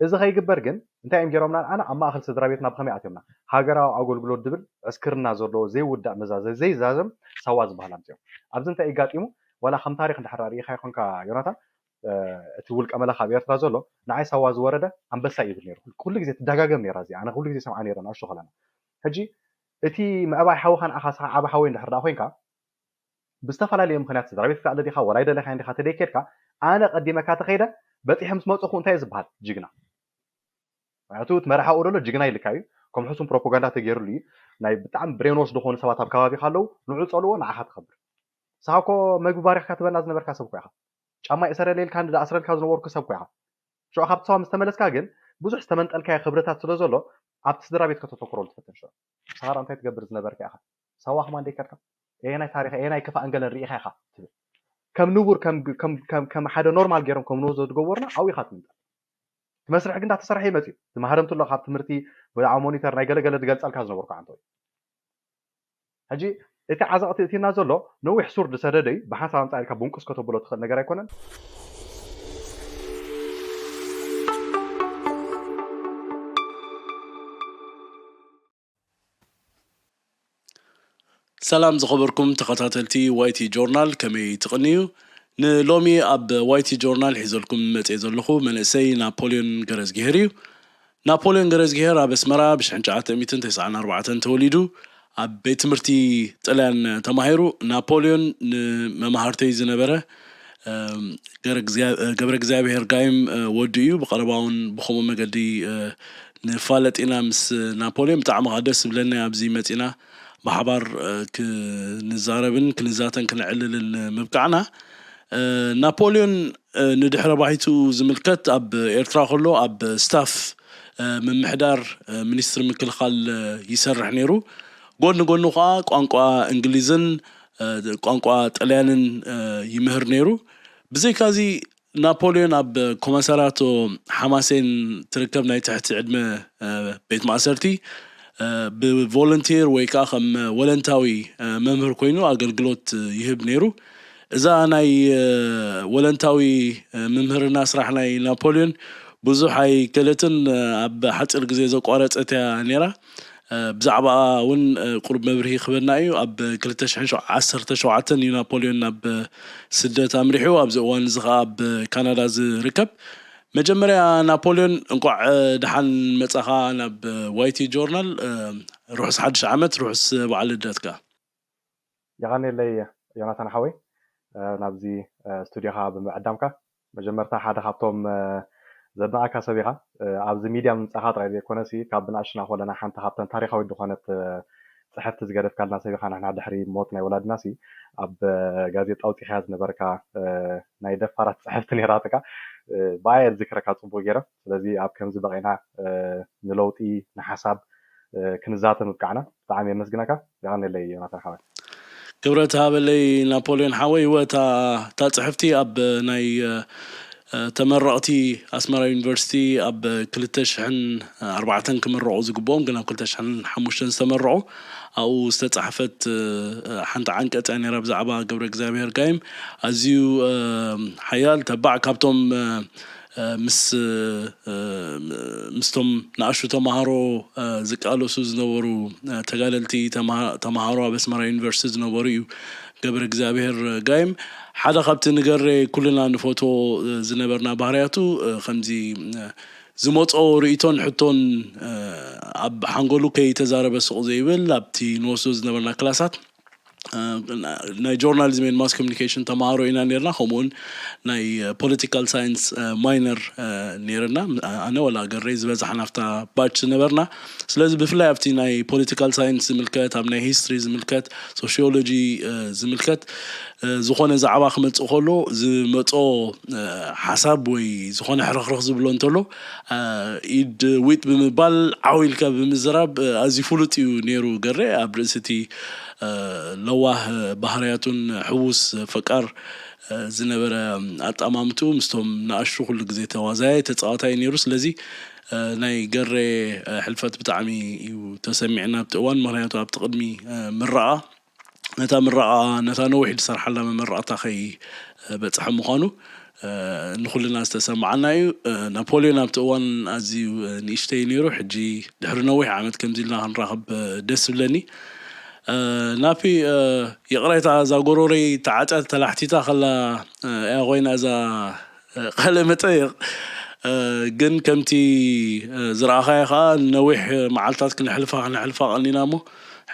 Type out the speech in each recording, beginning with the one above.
እዚ ከይግበር ግን እንታይ እዮም ገይሮምና? ኣነ ኣብ ማእኸል ስድራ ቤትና ብኸመይ ኣትዮምና? ሃገራዊ ኣገልግሎት ድብል ዕስክርና ዘለዎ ዘይውዳእ መዛዘ ዘይዛዘም ሳዋ ዝበሃል ኣምፅኦም። ኣብዚ እንታይ ይጋጢሙ? ዋላ ከም ታሪክ እንድሕር ርኢኻ ይኾንካ ዮናታን፣ እቲ ውልቀ መላኺ ኣብ ኤርትራ ዘሎ ንዓይ ሳዋ ዝወረደ ኣንበሳ ይብል ነይሩ። ኩሉ ግዜ ትደጋገም ነይራ እዚኣ። ኣነ ኩሉ ግዜ ሰምዓ ነይረ ንኣሽቱ ከለና። ሕጂ እቲ ምዕባይ ሓውኻ ንዓኻ ስኻ ዓቢ ሓወይ እንድሕር ደኣ ኮይንካ ብዝተፈላለየ ምኽንያት ስድራ ቤት ክትኣለ ዲኻ ወላ ኣይደለኻን ዲኻ ተደይከድካ ኣነ ቀዲመካ ተኸይደ በፂሐ ምስ መፅኹ እንታይ እዩ ዝበሃል? ጅግና። ምክንያቱ እቲ መራሒ ኣብኡ ዘሎ ጅግና ኢልካ እዩ። ከም ሕሱም ፕሮፓጋንዳ ተገይሩሉ እዩ። ናይ ብጣዕሚ ብሬኖች ዝኾኑ ሰባት ኣብ ከባቢኻ ኣለዉ። ንዑ ፀልዎ ንዓኻ ትኸብር። ንስኻ እኮ መግቢ ባሪኽካ ትበና ዝነበርካ ሰብ እኮ ኢኻ። ጫማ ይእሰረለይ ኢልካ ንዝኣስረልካ ዝነበርኩ ሰብ እኮ ኢኻ። ሽዑ ካብቲ ሳዋ ምስ ተመለስካ ግን ብዙሕ ዝተመንጠልካዮ ክብርታት ስለ ዘሎ ኣብቲ ስድራ ቤት ከተተኩረሉ ትፈትን ሽዑ። ንስኻ እንታይ ትገብር ዝነበርካ ኢኻ? ሳዋ ከማን ደይከድካ? ኣየናይ ታሪኽ ኣየናይ ክፋእን ገለን ርኢኻ ኢኻ ትብል? ከም ንቡር ከም ከም ከም ከም ሓደ ኖርማል ገይሮም ከም ንወስዶ ዝገበሩና ኣብኡ ኢኻ ትምንጠል። እቲ መስርሕ ግን እንዳተሰርሐ ይመጽእ እዩ። ትማህረምቲ ኣሎ ካብ ትምህርቲ ብዛዕባ ሞኒተር ናይ ገለገለ ዝገልጸልካ ዝነበርኩ ዓንቶ እዩ። ሕጂ እቲ ዓዘቕቲ እቲና ዘሎ ነዊሕ ሱር ዝሰደደ እዩ። ብሓንሳብ ኣምጻእ ኢልካ ቡንቅስ ከተብሎ ትኽእል ነገር ኣይኮነን። ሰላም ዝኸበርኩም ተኸታተልቲ ዋይቲ ጆርናል፣ ከመይ ትቕንዩ? ንሎሚ ኣብ ዋይቲ ጆርናል ሒዘልኩም መፅየ ዘለኹ መንእሰይ ናፖልዮን ገረዝግሄር እዩ። ናፖልዮን ገረዝግሄር ኣብ ኣስመራ ብ ሽሕን ትሽዓተ ሚእትን ተስዓን ኣርባዕተን ተወሊዱ ኣብ ቤት ትምህርቲ ጥልያን ተማሂሩ። ናፖልዮን ንመማህርተይ ዝነበረ ገብረ እግዚኣብሔር ጋይም ወዱ እዩ። ብቐረባ እውን ብኸምኡ መገዲ ንፋለጥ ኢና ምስ ናፖልዮን። ብጣዕሚ ከዓ ደስ ዝብለኒ ኣብዚ መፂና ብሓባር ክንዛረብን ክንዛተን ክነዕልልን ምብቃዕና። ናፖልዮን ንድሕረ ባይትኡ ዝምልከት ኣብ ኤርትራ ከሎ ኣብ ስታፍ ምምሕዳር ሚኒስትሪ ምክልኻል ይሰርሕ ነይሩ። ጎኒ ጎኒ ከዓ ቋንቋ እንግሊዝን ቋንቋ ጥልያንን ይምህር ነይሩ። ብዘይካዚ ናፖልዮን ኣብ ኮመሰራቶ ሓማሴን ትርከብ ናይ ትሕቲ ዕድመ ቤት ማእሰርቲ ብቮለንቲር ወይ ከዓ ከም ወለንታዊ መምህር ኮይኑ ኣገልግሎት ይህብ ነይሩ። እዛ ናይ ወለንታዊ ምምህርና ስራሕ ናይ ናፖልዮን ብዙሕ ኣይከለትን፣ ኣብ ሓፂር ግዜ ዘቋረፀት እያ ነይራ። ብዛዕባኣ እውን ቁሩብ መብርሂ ክበና እዩ። ኣብ ክልተ ሽሕን ዓሰርተ ሸውዓተን እዩ ናፖልዮን ናብ ስደት ኣምሪሑ። ኣብዚ እዋን እዚ ከዓ ኣብ ካናዳ ዝርከብ። መጀመርያ ናፖልዮን እንቋዕ ደሓን መጻኻ ናብ ዋይቲ ጆርናል። ርሑስ ሓድሽ ዓመት፣ ርሑስ በዓል ልደትካ። የቐንየለይ ዮናታን ሓወይ ናብዚ ስቱዲዮኻ ብምዕዳምካ። መጀመርታ ሓደ ካብቶም ዘድንቐካ ሰብ ኢኻ። ኣብዚ ሚድያ ምምጻኻ ጥራይ ዘይኮነሲ ካብ ብንኣሽና ኮለና ሓንቲ ካብተን ታሪኻዊት ዝኾነት ጽሕፍቲ ዝገደፍካልና ሰብ ኢኻ። ንሕና ድሕሪ ሞት ናይ ወላድናሲ ኣብ ጋዜጣ ኣውጺኻያ ዝነበርካ ናይ ደፋራት ጽሕፍቲ ነይራትካ። ብኣየ ዝክረካ ጽቡቅ ገይረ። ስለዚ ኣብ ከምዚ በቂና ንለውጢ ንሓሳብ ክንዛተ ምብቃዕና ብጣዕሚ የመስግነካ። የቐንየለይ ዮናታን ሓወይ። ክብረት ሃበለይ ናፖልዮን ሓወይ። እወ እታ እታ ጽሕፍቲ ኣብ ናይ ተመረቕቲ ኣስመራ ዩኒቨርሲቲ ኣብ ክልተ ሽሕን ኣርባዕተን ክምረቑ ዝግብኦም ግን ኣብ ክልተ ሽሕን ሓሙሽተን ዝተመረቑ ኣብኡ ዝተጻሕፈት ሓንቲ ዓንቀጽ እያ ነይራ ብዛዕባ ገብረ እግዚኣብሔር ጋይም። ኣዝዩ ሓያል ተባዕ ካብቶም ምስ ምስቶም ንኣሽቱ ተማሃሮ ዝቃለሱ ዝነበሩ ተጋደልቲ ተማሃሮ ኣብ ኣስመራ ዩኒቨርሲቲ ዝነበሩ እዩ ገብረ እግዚኣብሔር ጋይም። ሓደ ካብቲ ንገሬ ኩልና ንፈትዎ ዝነበርና ባህርያቱ ከምዚ ዝመፅኦ ርእቶን ሕቶን ኣብ ሓንጎሉ ከይተዛረበ ስቕ ዘይብል ኣብቲ ንወስዶ ዝነበርና ክላሳት ናይ journalism and mass communication ተማሃሮ ኢና ነርና። ከምኡውን ናይ political science minor ነርና። ኣነ ወላ ገረይ ዝበዛሕ ናፍታ batch ነበርና። ስለዚ ብፍላይ ኣብቲ ናይ political science ዝምልከት፣ ኣብ ናይ history ዝምልከት፣ sociology ዝምልከት ዝኾነ ዛዕባ ክመፅእ ከሎ ዝመፆ ሓሳብ ወይ ዝኾነ ሕርኽርኽ ዝብሎ እንተሎ ኢድ ዊጥ ብምባል ዓው ኢልካ ብምዝራብ ኣዝዩ ፍሉጥ እዩ ነይሩ ገሬ ኣብ ርእሲ እቲ ለዋህ ባህርያቱን ሕዉስ ፈቃር ዝነበረ ኣጣማምትኡ ምስቶም ንኣሽቱ ኩሉ ግዜ ተዋዛያይ ተፃዋታይ ነይሩ። ስለዚ ናይ ገሬ ሕልፈት ብጣዕሚ እዩ ተሰሚዕና ኣብቲ እዋን፣ ምክንያቱ ኣብቲ ቅድሚ ምረቓ ነታ ምረቓ ነታ ነዊሕ ዝሰርሓላ መመረቕታ ከይ በፅሐ ምዃኑ ንኩልና ዝተሰማዓና እዩ። ናፖሊዮን ኣብቲ እዋን ኣዝዩ ንእሽተይ ነይሩ። ሕጂ ድሕሪ ነዊሕ ዓመት ከምዚ ኢልና ክንራኸብ ደስ ዝብለኒ። ናፒ፣ ይቕሬታ፣ እዛ ጎሮረይ ተዓጽያ ተላሕቲታ ከላ እያ ኮይና እዛ ቃለ መጠየቕ። ግን ከምቲ ዝረኣኻዮ ከዓ ነዊሕ መዓልታት ክንሕልፋ ክንሕልፋ ቀኒና እሞ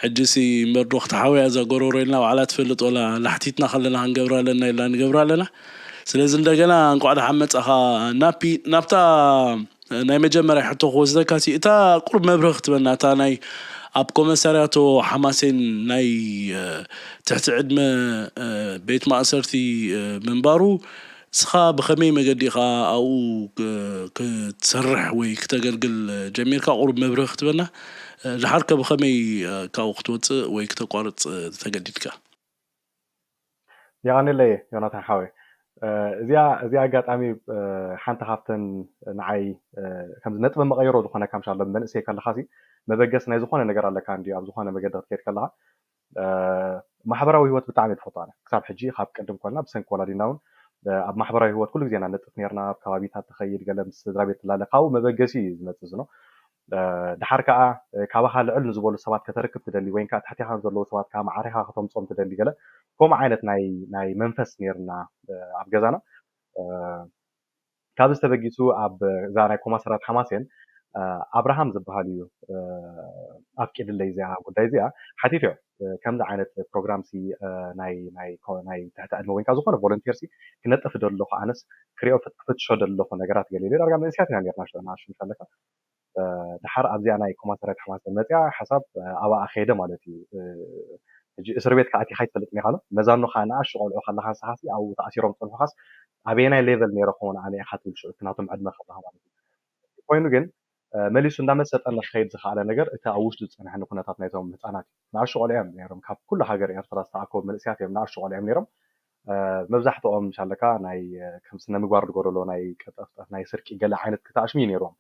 ሕጂ ሲ መርዶ ክትሓውያ እዛ ጎሮሮ ኢልና ባዕላ ትፈልጥ ወላ ላሕቲትና ከለና ክንገብራ ኣለና ኢልና ንገብራ ኣለና። ስለዚ እንደገና እንኳዕ ደሓን መጻኻ ናፒ። ናብታ ናይ መጀመርያ ሕቶ ክወስደካ ሲ እታ ቁሩብ መብርህ ክትበና እታ ናይ ኣብ ኮመሳርያቶ ሓማሴን ናይ ትሕቲ ዕድመ ቤት ማእሰርቲ ምንባሩ እስኻ ብኸመይ መገዲ ኢኻ ኣብኡ ክትሰርሕ ወይ ክተገልግል ጀሚርካ? ቁሩብ መብርህ ክትበና። ድሓርከ ብኸመይ ካብኡ ክትወፅእ ወይ ክተቋርፅ ተገዲድካ? የቐንለይ ዮናታን ሓወይ። እዚኣ እዚኣ ኣጋጣሚ ሓንቲ ካብተን ንዓይ ከምዚ ነጥቢ መቐይሮ ዝኾነ ካምሻሎ መንእሰይ ከለኻ ሲ መበገስ ናይ ዝኾነ ነገር ኣለካ እንዲ ኣብ ዝኾነ መገዲ ክትከይድ ከለኻ ማሕበራዊ ህይወት ብጣዕሚ ትፈቶ ኣነ ክሳብ ሕጂ ካብ ቅድም ኮልና ብሰንኪ ወላዲና እውን ኣብ ማሕበራዊ ህይወት ኩሉ ግዜ ኢና ነጥፍ ነርና ኣብ ከባቢታት ትኸይድ ገለ ምስ ስድራ ቤት ትላለ ካብኡ መበገሲ እዩ ዝመፅእ ዝኖ ድሓር ከዓ ካባኻ ልዕል ንዝበሉ ሰባት ከተርክብ ትደሊ ወይ ከዓ ትሕቴኻ ዘለዉ ሰባት ከዓ ማዕሪኻ ከተምፆም ትደሊ ገለ ከምኡ ዓይነት ናይ ናይ መንፈስ ነርና ኣብ ገዛና ካብዚ ተበጊሱ ኣብ እዛ ናይ ኮማሰራት ሓማሴን ኣብርሃም ዝበሃል እዩ ኣፍቂድለይ እዚኣ ጉዳይ እዚኣ ሓቲትዮ ከምዚ ዓይነት ፕሮግራም ሲ ናይ ናይ ናይ ትሕቲ ዕድመ ወይንካ ዝኾነ ቮለንቲር ሲ ክነጥፍ ደለኹ ኣነስ ክሪኦ ክፍትሾ ደለኹ ነገራት ገለ ኢለ ዳርጋ መንእስያት ኢና ነርና ሽዑ ንኣሽቱ ምስ ኣለካ ድሓር ኣብዚኣ ናይ ኮማሰራት ሓማሴን መፅያ ሓሳብ ኣብኣ ከይደ ማለት እዩ ሕጂ እስር ቤት ከኣቲኻ ይትፈልጥ ኒኻ ሎ መዛኑ ከዓ ንኣሽቱ ቆልዑ ከለኻ ንስኻሲ ኣብኡ ተኣሲሮም ፀንሑኻስ ኣበየናይ ሌቨል ነይረ ክኸውን ኣነ ኢኻ ትብል ሽዑ እቲ ናቶም ዕድመ ከለኻ ማለት እዩ ኮይኑ ግን መሊሱ እንዳመሰጠኒ ክኸይድ ዝኸኣለ ነገር እቲ ኣብ ውሽጡ ዝፀንሐኒ ኩነታት ናይቶም ህፃናት እዩ ንኣሽቱ ቆልዑ እዮም ነይሮም ካብ ኩሉ ሃገር ኤርትራ ዝተኣከቡ መንእስያት እዮም ንኣሽቱ ቆልዑ እዮም ነይሮም መብዛሕትኦም ሻለካ ናይ ከም ስነ ምግባር ዝጎደሎ ናይ ቀጠፍጠፍ ናይ ስርቂ ገለ ዓይነት ክተኣሽሙ እዩ ነይሮም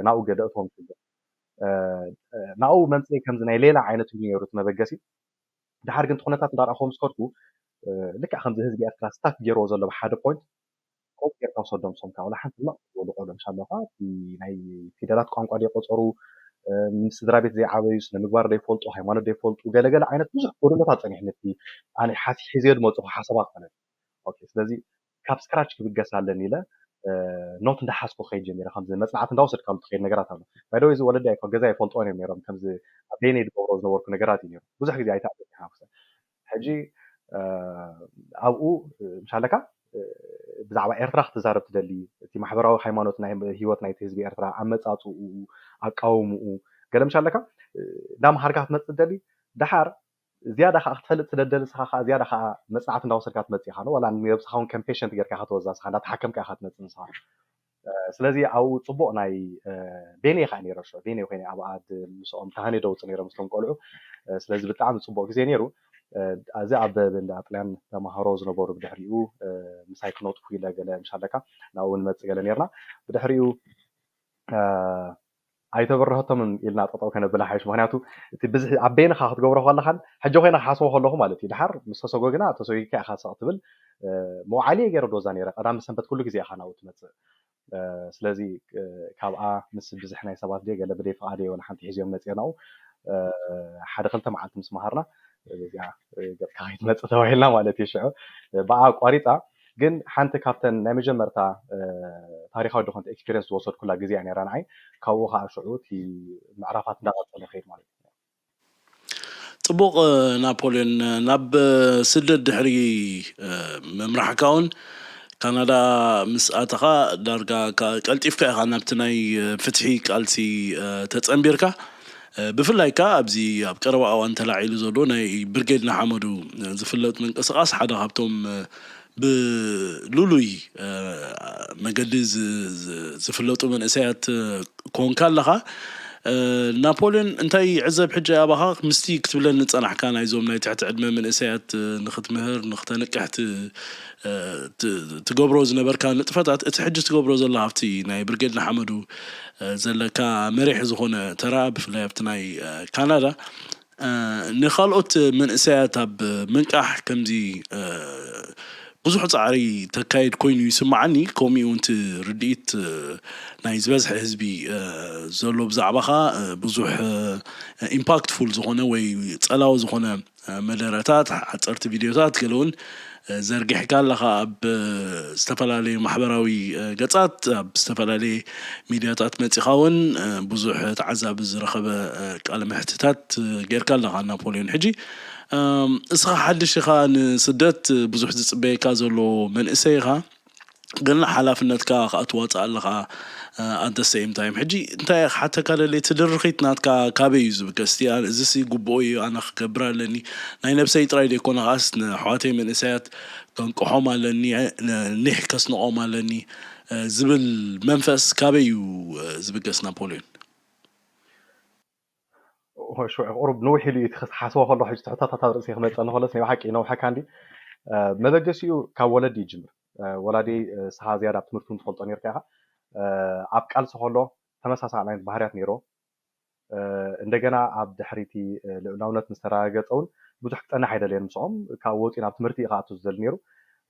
ናብኡ ገደእቶም ናብኡ መምፅኢ ከምዚ ናይ ሌላ ዓይነት እዩ ነይሩ እቲ መበገሲ ድሓር ግን እቲ ኩነታት እንዳረኣኹዎ ምስ ከድኩ ልክዕ ከምዚ ህዝቢ ኤርትራ ስታክ ገይርዎ ዘሎ ብሓደ ፖይንት ከምኡ ጌርካ ውሰዶም ሶምካ ወላ ሓንቲ ድማ ክትበሉ ቆልዑ ምሻ ኣለኻ ናይ ፊደላት ቋንቋ ዘይቆፀሩ ምስ ስድራ ቤት ዘይዓበዩ ስነ ምግባር ዘይፈልጡ ሃይማኖት ዘይፈልጡ ገለገለ ዓይነት ብዙሕ ጎደሎታት ፀኒሕኒ እቲ ኣነ ሓሲ ሒዘዮ ዝመፅኹ ሓሳባት ማለት እዩ ስለዚ ካብ ስክራች ክብገስ ኣለኒ ኢለ ኖት እንዳሓዝኩ ከይድ ጀሚረ ከምዚ መፅናዕቲ እንዳወሰድካሉ ትኸይድ ነገራት ኣሎ ባይደወይ እዚ ወለዲ ኣይኮ ገዛ ይፈልጥዎን እዮም ነይሮም ከምዚ ኣብ በይነይ ዝገብሮ ዝነበርኩ ነገራት እዩ ነይሩ ብዙሕ ግዜ ኣይተኣበ ሓፍሰ ሕጂ ኣብኡ ምሻለካ ብዛዕባ ኤርትራ ክትዛረብ ትደሊ እቲ ማሕበራዊ ሃይማኖት ናይ ህይወት ናይቲ ህዝቢ ኤርትራ ኣመፃፅኡ ኣቃውምኡ ገለ ምሻለካ እንዳምሃርካ ክትመፅእ ትደሊ ድሓር ዝያዳ ከዓ ክትፈልጥ ስለደሊ ስኻ ከዓ ዝያዳ ከዓ መፅናዕቲ እንዳወሰድካ ትመፅእ ኢኻ ዋላ ነብስኻ እውን ከም ፔሸንት ጌርካ ኢኻ ትወዛ ስኻ እንዳተሓከምካ ኢኻ ትመፅእ ንስኻ ስለዚ ኣብኡ ፅቡቅ ናይ ቤነ ከዓ ነይረ ሾ ቤነ ኮይነ ኣብኣ ምስኦም ተሃኔ ደውፅ ነይረ ምስቶም ቆልዑ ስለዚ ብጣዕሚ ፅቡቅ ግዜ ነይሩ እዚ ኣብ እንዳ ጥልያን ተማሃሮ ዝነበሩ ብድሕሪኡ ምሳይ ክነጥፉ ኢለ ገለ ምሻለካ ናብኡ ንመፅእ ገለ ነይርና ብድሕሪኡ ኣይተበረሀቶምን ኢልና ጠጠው ከነብል ሓይሽ ምክንያቱ እቲ ብዝሒ ኣብ በይንኻ ክትገብሮ ከለኻን ሕጂ ኮይና ክሓስቦ ከለኹ ማለት እዩ ድሓር ምስ ተሰጎግና ተሰጊግካ ኢኻ ሰቕ ትብል መውዓሊ ገይረ ዶዛ ነይረ ቀዳሚ ሰንበት ኩሉ ግዜ ኢኻ ናብኡ ትመፅእ ስለዚ ካብኣ ምስ ብዝሒ ናይ ሰባት ደ ገለ ብደይ ፍቓደ የሆነ ሓንቲ ሒዝዮም መፅዮ ናብኡ ሓደ ክልተ መዓልቲ ምስ መሃርና እዚኣ ገፅካ ከይትመፅእ ተባሂልና ማለት እዩ ሽዑ ብኣ ኣቋሪፃ ግን ሓንቲ ካብተን ናይ መጀመርታ ታሪካዊ ዝኾነት ኤክስፒሪንስ ዝወሰድኩላ ግዜ እያ ነራ ንዓይ ካብኡ ከዓ ሽዑ እቲ ምዕራፋት እንዳቀፀለ ከይድ ማለት እዩ ፅቡቕ ናፖልዮን ናብ ስደት ድሕሪ ምምራሕካ እውን ካናዳ ምስ ኣተኻ ዳርጋ ቀልጢፍካ ኢኻ ናብቲ ናይ ፍትሒ ቃልሲ ተፀንቢርካ ብፍላይ ከ ኣብዚ ኣብ ቀረባ እዋን ተላዒሉ ዘሎ ናይ ብርጌድ ንሓመዱ ዝፍለጥ ምንቅስቃስ ሓደ ካብቶም ብሉሉይ መገዲ ዝፍለጡ መንእሰያት ኮንካ ኣለኻ ናፖልዮን እንታይ ይዕዘብ ሕጂ ኣባኻ ምስቲ ክትብለኒ ዝጸናሕካ ናይዞም ናይ ትሕቲ ዕድመ መንእሰያት ንኽትምህር ንኽተንቅሕ ትገብሮ ዝነበርካ ንጥፈታት እቲ ሕጂ ትገብሮ ዘለኻ ኣብቲ ናይ ብርጌድ ንሓመዱ ዘለካ መሪሕ ዝኾነ ተራ ብፍላይ ኣብቲ ናይ ካናዳ ንኻልኦት መንእሰያት ኣብ ምንቃሕ ከምዚ ብዙሕ ጻዕሪ ተካይድ ኮይኑ ይስምዓኒ። ከምኡ እውን እቲ ርድኢት፣ እ፣ ናይ ዝበዝሐ ህዝቢ፣ እ፣ ዘሎ ብዛዕባኻ፣ እ፣ ብዙሕ፣ እ፣ ኢምፓክትፉል ዝኾነ ወይ ጸላዊ ዝኾነ፣ እ፣ መደረታት፣ ሓጸርቲ ቪድዮታት ገለ እውን፣ እ፣ ዘርጊሕካ ኣለኻ ኣብ፣ እ፣ ዝተፈላለዩ ማሕበራዊ፣ እ፣ ገጻት፣ ኣብ ዝተፈላለየ ሚድያታት መጺኻ እውን፣ እ፣ ብዙሕ ተዓዛቢ ዝረኸበ፣ እ፣ ቃለ መሕትታት፣ እ፣ ጌርካ ኣለኻ ናፖልዮን። ሕጂ፣ እም፣ እስኻ ሓድሽ ኢኻ፣ ንስደት ብዙሕ ዝጽበየካ ዘሎ መንእሰይ ኢኻ፣ ግን ሓላፍነትካ ከኣ ትዋጽእ ኣለኻ፣ እ፣ at the same time። ሕጂ እንታይ ክሓተካ ደልየ፣ እቲ ድርኺት ናትካ ካበይ እዩ ዝብገስ? እቲ፣ ኣ-፣ እዚሲ ግቡኦ እዩ፣ ኣነ ክገብር ኣለኒ፣ ናይ ነብሰይ ጥራይ ዘይኮነ ከኣስ ንኣሕዋተይ መንእሰያት ከንቅሖም ኣለኒ፣ ን-፣ ኒሕ ከስንቖም ኣለኒ፣ እ፣ ዝብል መንፈስ ካበይ እዩ፣ እ፣ ዝብገስ ናፖልዮን? ሽዑ ቁሩብ ንውሕ ኢሉ እዩ፣ እቲ ክሓስቦ ከሎ ሕጂ ትሕቶታት ኣብ ርእሲ ክመፀኒ ከሎስ ናይ ብሓቂ ይነውሐካ እንዲ። እ፣ መበገሲኡ ካብ ወለዲ ይጅምር። እ፣ ወላዲ፣ እ፣ ስኻ ዝያዳ ኣብ ትምህርቱ ትፈልጦ ነርካ ኢኻ። እ፣ ኣብ ቃልሲ ከሎ ተመሳሳሊ ዓይነት ባህርያት ነይሮ። እ፣ እንደገና ኣብ ድሕሪቲ፣ እ፣ ልዑላውነት ምስ ተረጋገፀ እውን ብዙሕ ክፀንሕ ኣይደለየን ምስኦም። ካብ ወፂኡ ናብ ትምህርቲ እዩ ክኣቱ ዝደሊ ነይሩ።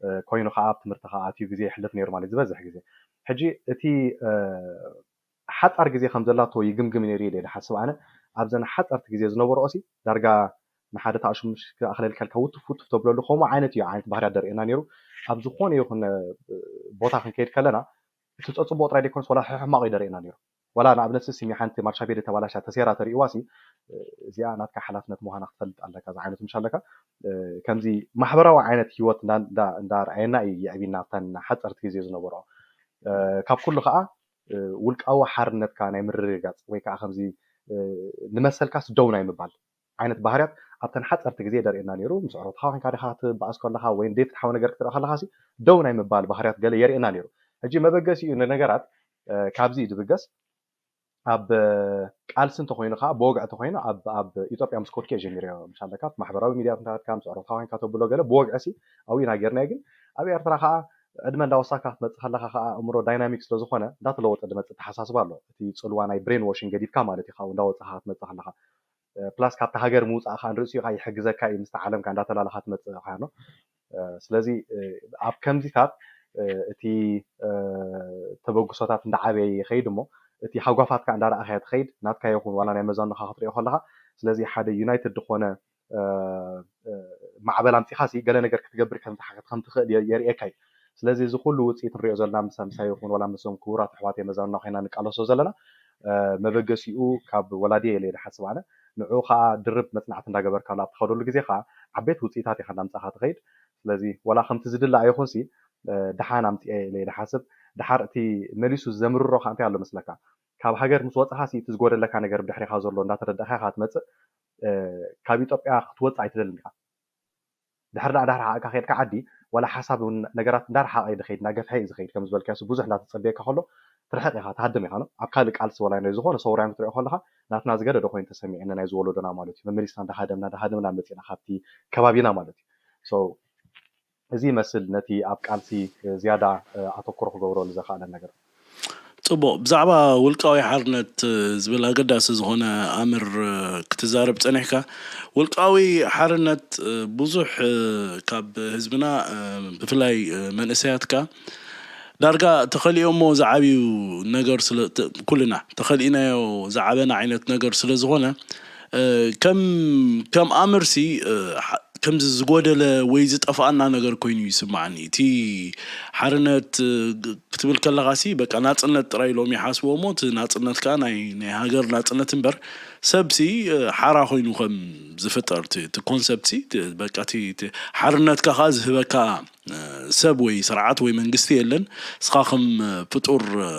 እ፣ ኮይኑ ከዓ ኣብ ትምህርቲ ከዓ ኣትዩ ግዜ ይሕልፍ ነይሩ ማለት ዝበዝሕ ግዜ። ሕጂ እቲ፣ እ፣ ሓጻር ግዜ ከም ዘላቶ ይግምግም ነይሩ ኢለ እየ ዝሓስብ ኣነ። ኣብዘን ሓጸርቲ ግዜ ዝነበርኦ ሲ ዳርጋ ንሓደ ተኣሽሙሽ ክኣኽለልካ ኢልካ ውትፍ ውትፍ ተብለሉ ከምኡ ዓይነት እዩ ዓይነት ባህርያት ደርእየና ነይሩ። ኣብ ዝኾነ ይኹን፣ እ፣ ቦታ ክንከይድ ከለና እቲ ጸጽቡቕ ጥራይ ዘይኮነስ ዋላ ሕማቕ እዩ ደርእየና ነይሩ። ዋላ ንኣብነት ሲ ሲሚ ሓንቲ ማርሻቤዲ ተባላሻ ተሴራ ተርእይዋ ሲ፣ እ፣ እዚኣ ናትካ ሓላፍነት ምዃና ክትፈልጥ ኣለካ ዝዓይነቱ ምሽ ኣለካ። እ፣ ከምዚ ማሕበራዊ ዓይነት ህይወት እንዳ እንዳ እንዳርኣየና እዩ የዕቢና ኣብተን ሓጸርቲ ግዜ ዝነበርኦ። እ፣ ካብ ኩሉ ከኣ እ፣ ውልቃዊ ሓርነትካ ናይ ምርግጋጽ ወይ ከኣ ከምዚ፣ እ፣ ንመሰልካስ ደው ናይ ምባል ዓይነት ባህርያት ኣብተን ሓጸርቲ ግዜ ደርእየና ነይሩ። ምስ ዕሮትኻ ኮንካ ዲኻ ክትበኣስ ከለኻ ወይ ደይ ፍትሓዊ ነገር ክትርኢ ከለኻ ሲ ደው ናይ ምባል ባህርያት ገለ የርእየና ነይሩ። ሕጂ መበገሲኡ ንነገራት፣ እ፣ ካብዚ እዩ ዝብገስ። ኣብ፣ እ፣ ቃልሲ እንተኾይኑ ከኣ ብወግዒ እንተኾይኑ ኣብ ኣብ ኢትዮጵያ ምስ ከድኩ እየ ጀሚረዮ። ምሻለካ ኣብቲ ማሕበራዊ ሚድያ እንዳኸድካ ምስ ዕሮትካ ኮንካ ተብሎ ገለ ብወግዒ ሲ ኣብኡ ኢና ጌርናዮ። ግን ኣብ ኤርትራ ከኣ ዕድመ እንዳወሳካ ክትመጽእ ከለኻ ከኣ ኣእምሮ ዳይናሚክ ስለ ዝኾነ እንዳተለወጠ ዝመጽእ ተሓሳስባ ኣሎ። እቲ ጽልዋ ናይ ብሬን ዋሽንግ ገዲፍካ ማለት እዩ፣ ካብኡ እንዳወጻኻ ክትመጽእ ከለኻ። እ፣ ፕላስ ካብታ ሃገር ምውጻእኻ ንርእሲኡ ከኣ ይሕግዘካ እዩ፣ ምስቲ ዓለም ከኣ እንዳተላለኻ ትመጽእ ኢኻ ኖ። እ፣ ስለዚ፣ እ፣ ኣብ ከምዚታት፣ እ፣ እቲ፣ እ፣ ተበግሶታት እንዳዓበየ ይኸይድ እሞ እቲ ሃጓፋትካ እንዳረኣኻዮ ትኸይድ፣ ናትካ ይኹን ዋላ ናይ መዛኑኻ ክትሪኦ ከለኻ። ስለዚ ሓደ ዩናይትድ ዝኾነ፣ እ፣ እ፣ ማዕበል ኣምጺኻሲ ገለ ነገር ክትገብር ከም ትሓ-፣ ከም ትኽእል የ-፣ የርእየካ እዩ። ስለዚ እዚ ኩሉ ውጽኢት ንሪኦ ዘለና ምሳ ምሳይ ይኹን ዋላ ምስዞም ክቡራት ኣሕዋተይ መዛኑና ኮይና ንቃለሶ ዘለና፣ እ፣ መበገሲኡ ካብ ወላዲ እየ ኢለ ዝሓስብ ኣነ። ንዕኡ ከኣ ድርብ መጽናዕቲ እንዳገበርካሉ ኣብ ትኸደሉ ግዜ ከኣ ዓበይቲ ውጽኢታት ኢኻ እንዳምጻኻ ትኸይድ። ስለዚ ዋላ ከምቲ ዝድለ ኣይኹንሲ፣ እ፣ ደሓን ኣምጺኤ ኢለ እየ ዝሓስብ። ደሓር እቲ መሊሱ ዘምርሮ ከኣ እንታይ ኣሎ መስለካ? ካብ ሃገር ምስ ወጻኻሲ እቲ ዝጎደለካ ነገር ብድሕሪኻ ዘሎ እንዳተረዳእካ ኢኻ ትመጽእ። እ፣ ካብ ኢትዮጵያ ክትወጽእ ኣይትደልን ኢኻ። ድሕሪ ደኣ እንዳረሓቕካ ከድካ ዓዲ፣ ዋላ ሓሳብ እውን ነገራት እንዳረሓቐ እዩ ዝኸይድ፣ እንዳገፍሐ እዩ ዝኸይድ። ከም ዝበልካዮ ብዙሕ እንዳተጸበየካ ከሎ ትርሕቕ ኢኻ፣ ትሃድም ኢኻ። ኖ ኣብ ካልእ ቃልሲ ዋላ ናይ ዝኾነ ሰውራ ክትሪኦ ከለኻ ናትና ዝገደደ ኮይኑ ተሰሚዕኒ ናይዚ ወለዶና ማለት እዩ። መመሊስና እንዳሃደምና፣ እንዳሃደምና መጺእና ካብቲ ከባቢና ማለት እዩ። So፣ እዚ ይመስል ነቲ ኣብ ቃልሲ፣ እ፣ ዝያዳ፣ እ፣ ኣተኩሮ ክገብረሉ ዘኽኣለን ነገር። ጽቡቕ። ብዛዕባ ውልቃዊ ሓርነት፣ እ፣ ዝብል ኣገዳሲ ዝኾነ ኣምር፣ እ፣ ክትዛረብ ጸኒሕካ። ውልቃዊ ሓርነት፣ እ፣ ብዙሕ፣ እ፣ ካብ ህዝብና፣ እ፣ ብፍላይ፣ እ፣ መንእሰያትካ ዳርጋ ተኸሊኦሞ ዝዓብዩ ነገር ስለ፣ ተ-፣ ኩልና ተኸሊእናዮ ዝዓበና ዓይነት ነገር ስለ ዝኾነ፣ እ፣ ከም፣ ከም ኣምርሲ፣ እ፣ ሓ-፣ ከምዚ ዝጎደለ ወይ ዝጠፍኣና ነገር ኮይኑ ይስምዓኒ። እቲ ሓርነት፣ እ፣ ግ-፣ ክትብል ከለኻሲ በቃ ናጽነት ጥራይ ኢሎም ይሓስብዎ እሞ እቲ ናጽነት ከኣ ናይ፣ ናይ ሃገር ናጽነት እምበር ሰብሲ፣ እ፣ ሓራ ኮይኑ ከም ዝፍጠር እቲ፣ እቲ ኮንሰፕትሲ፣ እቲ በቃ እቲ፣ እቲ ሓርነትካ ከኣ ዝህበካ፣ እ፣ ሰብ ወይ ስርዓት ወይ መንግስቲ የለን። ንስኻ ከም፣ እ፣ ፍጡር፣ እ፣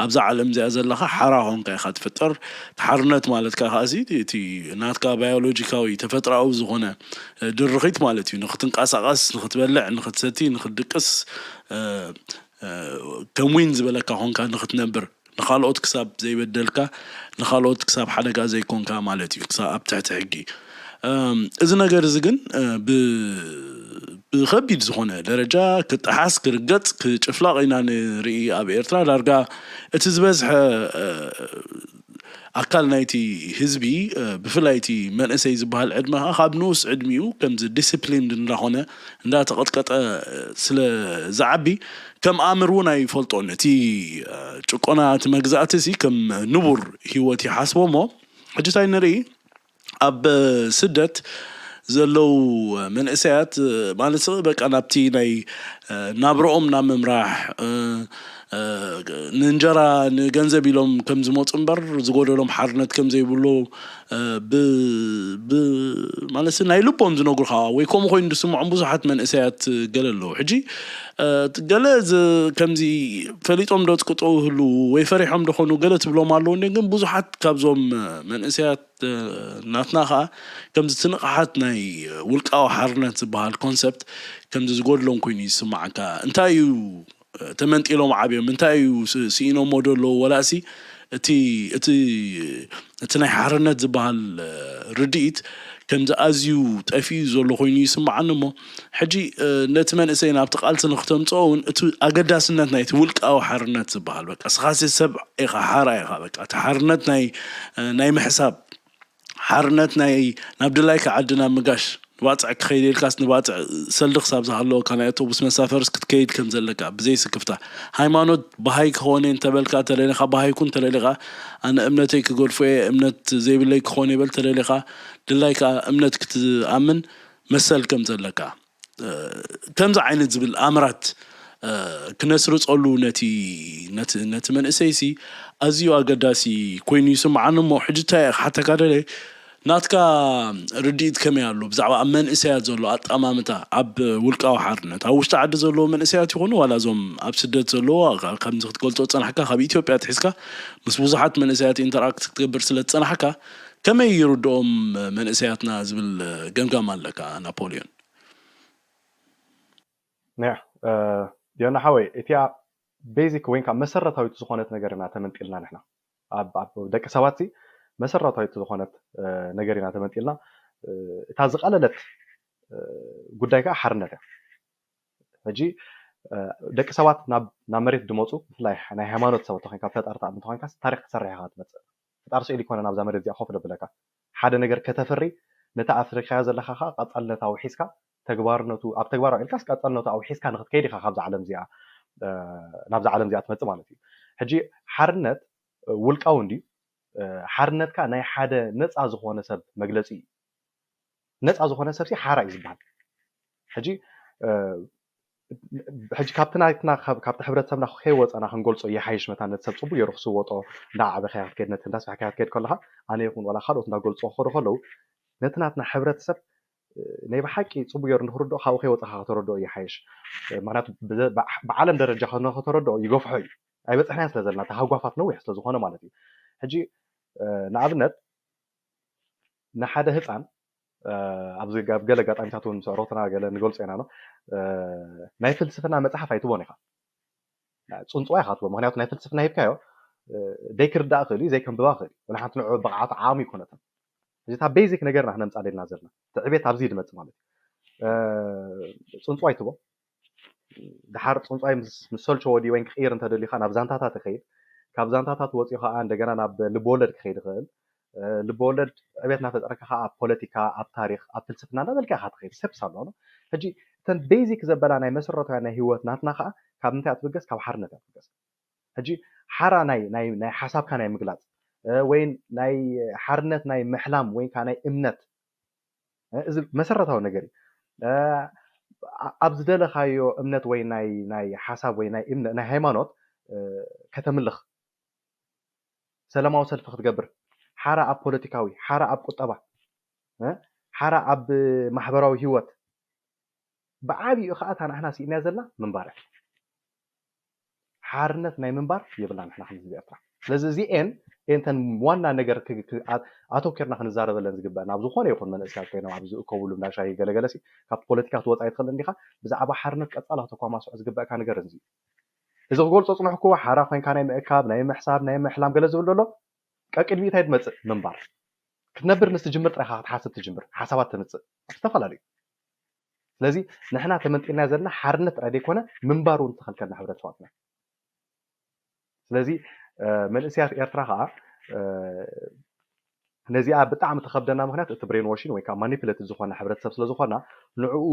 ኣብዛ ዓለም እዚኣ ዘለኻ ሓራ ኾንካ ኢኻ ትፍጠር። እቲ ሓርነት ማለት ከኣ ከኣሲ እቲ ናትካ ባዮሎጂካዊ ተፈጥሮኣዊ ዝኾነ፣ እ፣ ድርኺት ማለት እዩ። ንኽትንቀሳቐስ፣ ንኽትበልዕ፣ ንኽትሰቲ፣ ንኽትድቅስ፣ እ፣ እ፣ ከም ዊን ዝበለካ ኾንካ ንኽትነብር፣ ንኻልኦት ክሳብ ዘይበደልካ፣ ንኻልኦት ክሳብ ሓደጋ ዘይኮንካ ማለት እዩ፣ ክሳብ ኣብ ትሕቲ ሕጊ። እም፣ እዚ ነገር እዚ ግን፣ እ፣ ብ-፣ ብኸቢድ ዝኾነ ደረጃ ክጠሓስ፣ ክርገጽ፣ ክጭፍላቕ ኢና ንርኢ ኣብ ኤርትራ። ዳርጋ እቲ ዝበዝሐ ኣካል ናይቲ ህዝቢ፣ ብፍላይ እቲ መንእሰይ ዝበሃል ዕድመ ከዓ ካብ ንኡስ ዕድሚኡ ከምዚ ዲስፕሊን እንዳኾነ እንዳተቐጥቀጠ ስለ ዝዓቢ፣ ከም ኣምር እውን ኣይፈልጦን። እቲ ጭቆና፣ እቲ መግዛእቲ ሲ ከም ንቡር ህይወት ይሓስቦ እሞ፣ ሕጂ እንታይ ንርኢ? ኣብ ስደት ዘለዉ መንእሰያት ማለት በቃ ናብቲ ናይ ናብረኦም ናብ ምምራሕ፣ ንእንጀራ ንገንዘብ ኢሎም ከም ዝመፁ እምበር ዝጎደሎም ሓርነት ከም ዘይብሉ፣ ማለት ናይ ልቦም ዝነግሩኻ ወይ ከምኡ ኮይኑ ዝስምዖም ብዙሓት መንእሰያት ገለ ኣለዉ። ሕጂ ገለ ከምዚ ፈሊጦም ዶ ዝቅጠው ይህሉ ወይ ፈሪሖም ዶ ኾኑ ገለ ትብሎም ኣለዉ። ግን ብዙሓት ካብዞም መንእሰያት ናትና ከዓ ከምዚ እቲ ንቕሓት ናይ ውልቃዊ ሓርነት ዝበሃል ኮንሰፕት ከምዚ ዝጎድሎም ኮይኑ ይስማዓካ። እንታይ እዩ ተመንጢሎም ዓብዮም? እንታይ እዩ ስኢኖሞ ዶ ኣለዉ? ወላሲ እቲ እቲ እቲ ናይ ሓርነት ዝበሃል ርድኢት ከምዚ ኣዝዩ ጠፊኡ ዘሎ ኮይኑ ይስምዓኒ እሞ፣ ሕጂ ነቲ መንእሰይ ናብቲ ቃልሲ ንክተምፅኦ እውን እቲ ኣገዳስነት ናይቲ ውልቃዊ ሓርነት ዝበሃል፣ በቃ ስኻሲ ሰብ ኢኻ፣ ሓራ ኢኻ። በቃ እቲ ሓርነት ናይ ናይ ምሕሳብ ሓርነት ናይ ናብ ድላይካ ዓዲ ናብ ምጋሽ፣ ንባፅዕ ክኸይድ ኢልካስ ንባፅዕ ሰልዲ ክሳብ ዝሃለወካ ናይ ኣውቶቡስ መሳፈርስ ክትከይድ ከም ዘለካ ብዘይ ስክፍታ። ሃይማኖት በሃይ ክኾነ እንተበልካ ተለሊኻ፣ በሃይ ኩን ተለሊኻ፣ ኣነ እምነተይ ክገድፎ እየ፣ እምነት ዘይብለይ ክኾነ ይበል ተለሊኻ፣ ድላይካ እምነት ክትኣምን መሰል ከም ዘለካ፣ ከምዚ ዓይነት ዝብል ኣምራት ክነስርፀሉ ነቲ ነቲ ነቲ መንእሰይ ሲ ኣዝዩ ኣገዳሲ ኮይኑ ይስምዓኒ እሞ፣ ሕጂ እንታይ እየ ክሓተካ ደለ፣ ናትካ ርድኢት ከመይ ኣሎ ብዛዕባ ኣብ መንእሰያት ዘሎ ኣጠማምታ ኣብ ውልቃዊ ሓርነት፣ ኣብ ውሽጢ ዓዲ ዘለዉ መንእሰያት ይኹኑ ዋላ እዞም ኣብ ስደት ዘለዉ? ከምዚ ክትገልጾ ዝጸናሕካ፣ ካብ ኢትዮጵያ ትሒዝካ ምስ ብዙሓት መንእሰያት ኢንተራክት ክትገብር ስለ ዝጸናሕካ፣ ከመይ ይርድኦም መንእሰያትና ዝብል ገምጋም ኣለካ ናፖልዮን? ያ ዮና ሓወይ፣ እቲኣ ቤዚክ ወይ ከዓ መሰረታዊት ዝኾነት ነገር ኢና ተመንጢልና ንሕና። ኣብ ኣብ ደቂ ሰባት ሲ መሰረታዊት ዝኾነት ነገር ኢና ተመንጢልና። እታ ዝቐለለት ጉዳይ ከዓ ሓርነት እያ። ሕጂ ደቂ ሰባት ናብ ናብ መሬት ድመፁ፣ ብፍላይ ናይ ሃይማኖት ሰባት ተኮይንካ፣ ፈጣሪ ትኣምን ተኮይንካ፣ ታሪክ ክትሰርሕ ኢካ ትመፅእ። ፈጣሪ ስኢሉ ይኮነ ናብዛ መሬት እዚኣ ኮፍ ደብለካ። ሓደ ነገር ከተፍሪ፣ ነቲ ኣፍሪካዮ ዘለካ ከዓ ቀፃልነት ኣውሒስካ፣ ተግባርነቱ ኣብ ተግባር ኣውዒልካስ ቀፃልነቱ ኣውሒስካ ንክትከይድ ኢካ ካብዛ ዓለም እዚኣ ናብዛ ዓለም እዚኣ ትመፅእ ማለት እዩ። ሕጂ ሓርነት ውልቃዊ እንድዩ። ሓርነትካ ናይ ሓደ ነፃ ዝኾነ ሰብ መግለፂ እዩ። ነፃ ዝኾነ ሰብ ሲ ሓራ እዩ ዝበሃል። ሕጂ ሕጂ ካብቲ ናይትና ካብቲ ሕብረተሰብና ከይወፀና ክንገልፆ ይሓይሽ። መታ ነቲ ሰብ ፅቡቅ ገይሩ ክስወጦ፣ እንዳዓበ ከያ ክትከይድ፣ ነቲ እንዳስፋሕ ከያ ክትከይድ ከለካ፣ ኣነ ይኹን ዋላ ካልኦት እንዳገልፅኦ ክኸዱ ከለዉ፣ ነቲ ናትና ሕብረተሰብ ናይ ብሓቂ ፅቡቅ ገይሩ ንክርድኦ ካብኡ ከይወፀካ ከተረድኦ ይሓይሽ። ምክንያቱ ብዓለም ደረጃ ከነ ከተረድኦ ይገፍሖ እዩ። ኣይበፅሕናዮ ስለ ዘለና፣ ተሃጓፋት ነዊሕ ስለ ዝኾነ ማለት እዩ። ሕጂ ንኣብነት ንሓደ ህፃን ኣብዚ ኣብ ገለ ኣጋጣሚታት እውን ምስ ኣዕሩኽትና ገለ ንገልፆ ኢና ነው። ናይ ፍልስፍና መፅሓፍ ኣይትቦን ኢኻ፣ ፅንፅዋ ኢኻ ትቦ። ምክንያቱ ናይ ፍልስፍና ሂብካዮ ደይክርዳእ ክእል እዩ፣ ዘይከንብባ ክእል እዩ። ወላ ሓንቲ ንዑ ብቕዓቱ ዓቕሚ ይኮነትን። እዚ እታ ቤዚክ ነገርና ክነምፃ ደልና ዘለና እቲ ዕቤት ኣብዚ ድመፅ ማለት እዩ። ፅንፅዋ ይትቦ። ድሓር ፅንፅዋይ ምስ ሰልቸዎ ድዩ ወይን ክቕይር እንተደሊኻ ናብ ዛንታታት ይኸይድ። ካብ ዛንታታት ወፂኡ ከዓ እንደገና ናብ ልብወለድ ክኸይድ ይኽእል። ልብወለድ ዕቤት እናፈጠረካ ከዓ ኣብ ፖለቲካ፣ ኣብ ታሪክ፣ ኣብ ፍልስፍና እንዳበልካ ኢኻ ትኸይድ። ስቴፕስ ኣለዎ። ሕጂ እተን ቤዚክ ዘበላ ናይ መሰረታውያን ናይ ህይወት ናትና ከዓ ካብ ምንታይ እያ ትብገስ? ካብ ሓርነት እያ ትብገስ። ሕጂ ሓራ ናይ ናይ ናይ ሓሳብካ ናይ ምግላፅ ወይ ናይ ሓርነት ናይ ምሕላም ወይ ከዓ ናይ እምነት እዚ መሰረታዊ ነገር እዩ። ኣብ ዝደለኻዮ እምነት ወይ ናይ ናይ ሓሳብ ወይ ናይ እምነት ናይ ሃይማኖት ከተምልኽ፣ ሰላማዊ ሰልፊ ክትገብር፣ ሓራ ኣብ ፖለቲካዊ፣ ሓራ ኣብ ቁጠባ፣ ሓራ ኣብ ማሕበራዊ ህይወት ብዓብይኡ ከዓ እታ ንሕና ስኢናያ ዘለና ምንባር እያ። ሓርነት ናይ ምንባር የብልና ንሕና ከም ህዝቢ ኤርትራ። ስለዚ እዚኤን እየንተን ዋና ነገር ኣተኪርና ክንዛረበለን ዝግበአና። ኣብ ዝኾነ ይኹን መንእሰያት ኮይኖም ኣብ ዝእከብሉ እንዳ ሻሂ ገለገለ ሲ ካብ ፖለቲካ ክትወፃ ይትኽእል እንዲኻ፣ ብዛዕባ ሓርነት ቀፃሊ ከተኳማስዖ ዝግበእካ ነገር እዚ። እዚ ክገልፆ ፅንሕኩዎ ሓራ ኮይንካ ናይ ምእካብ፣ ናይ ምሕሳብ፣ ናይ ምሕላም ገለ ዝብል ዘሎ ቀቅድሚኡ እንታይ ትመፅእ? ምንባር። ክትነብር ምስ ትጅምር ጥራይካ ክትሓስብ ትጅምር። ሓሳባት ተምፅእ። ዝተፈላለዩ ስለዚ ንሕና ተመንጢልና ዘለና ሓርነት ጥራይ ዘይኮነ ምንባር እውን ተኸልከልና ሕብረተሰባትና። ስለዚ መንእሰያት ኤርትራ ከዓ ነዚኣ ብጣዕሚ ተኸብደና። ምክንያት እቲ ብሬን ዋሽን ወይ ከዓ ማኒፕሌት ዝኾነ ሕብረተሰብ ስለዝኾና ንዕኡ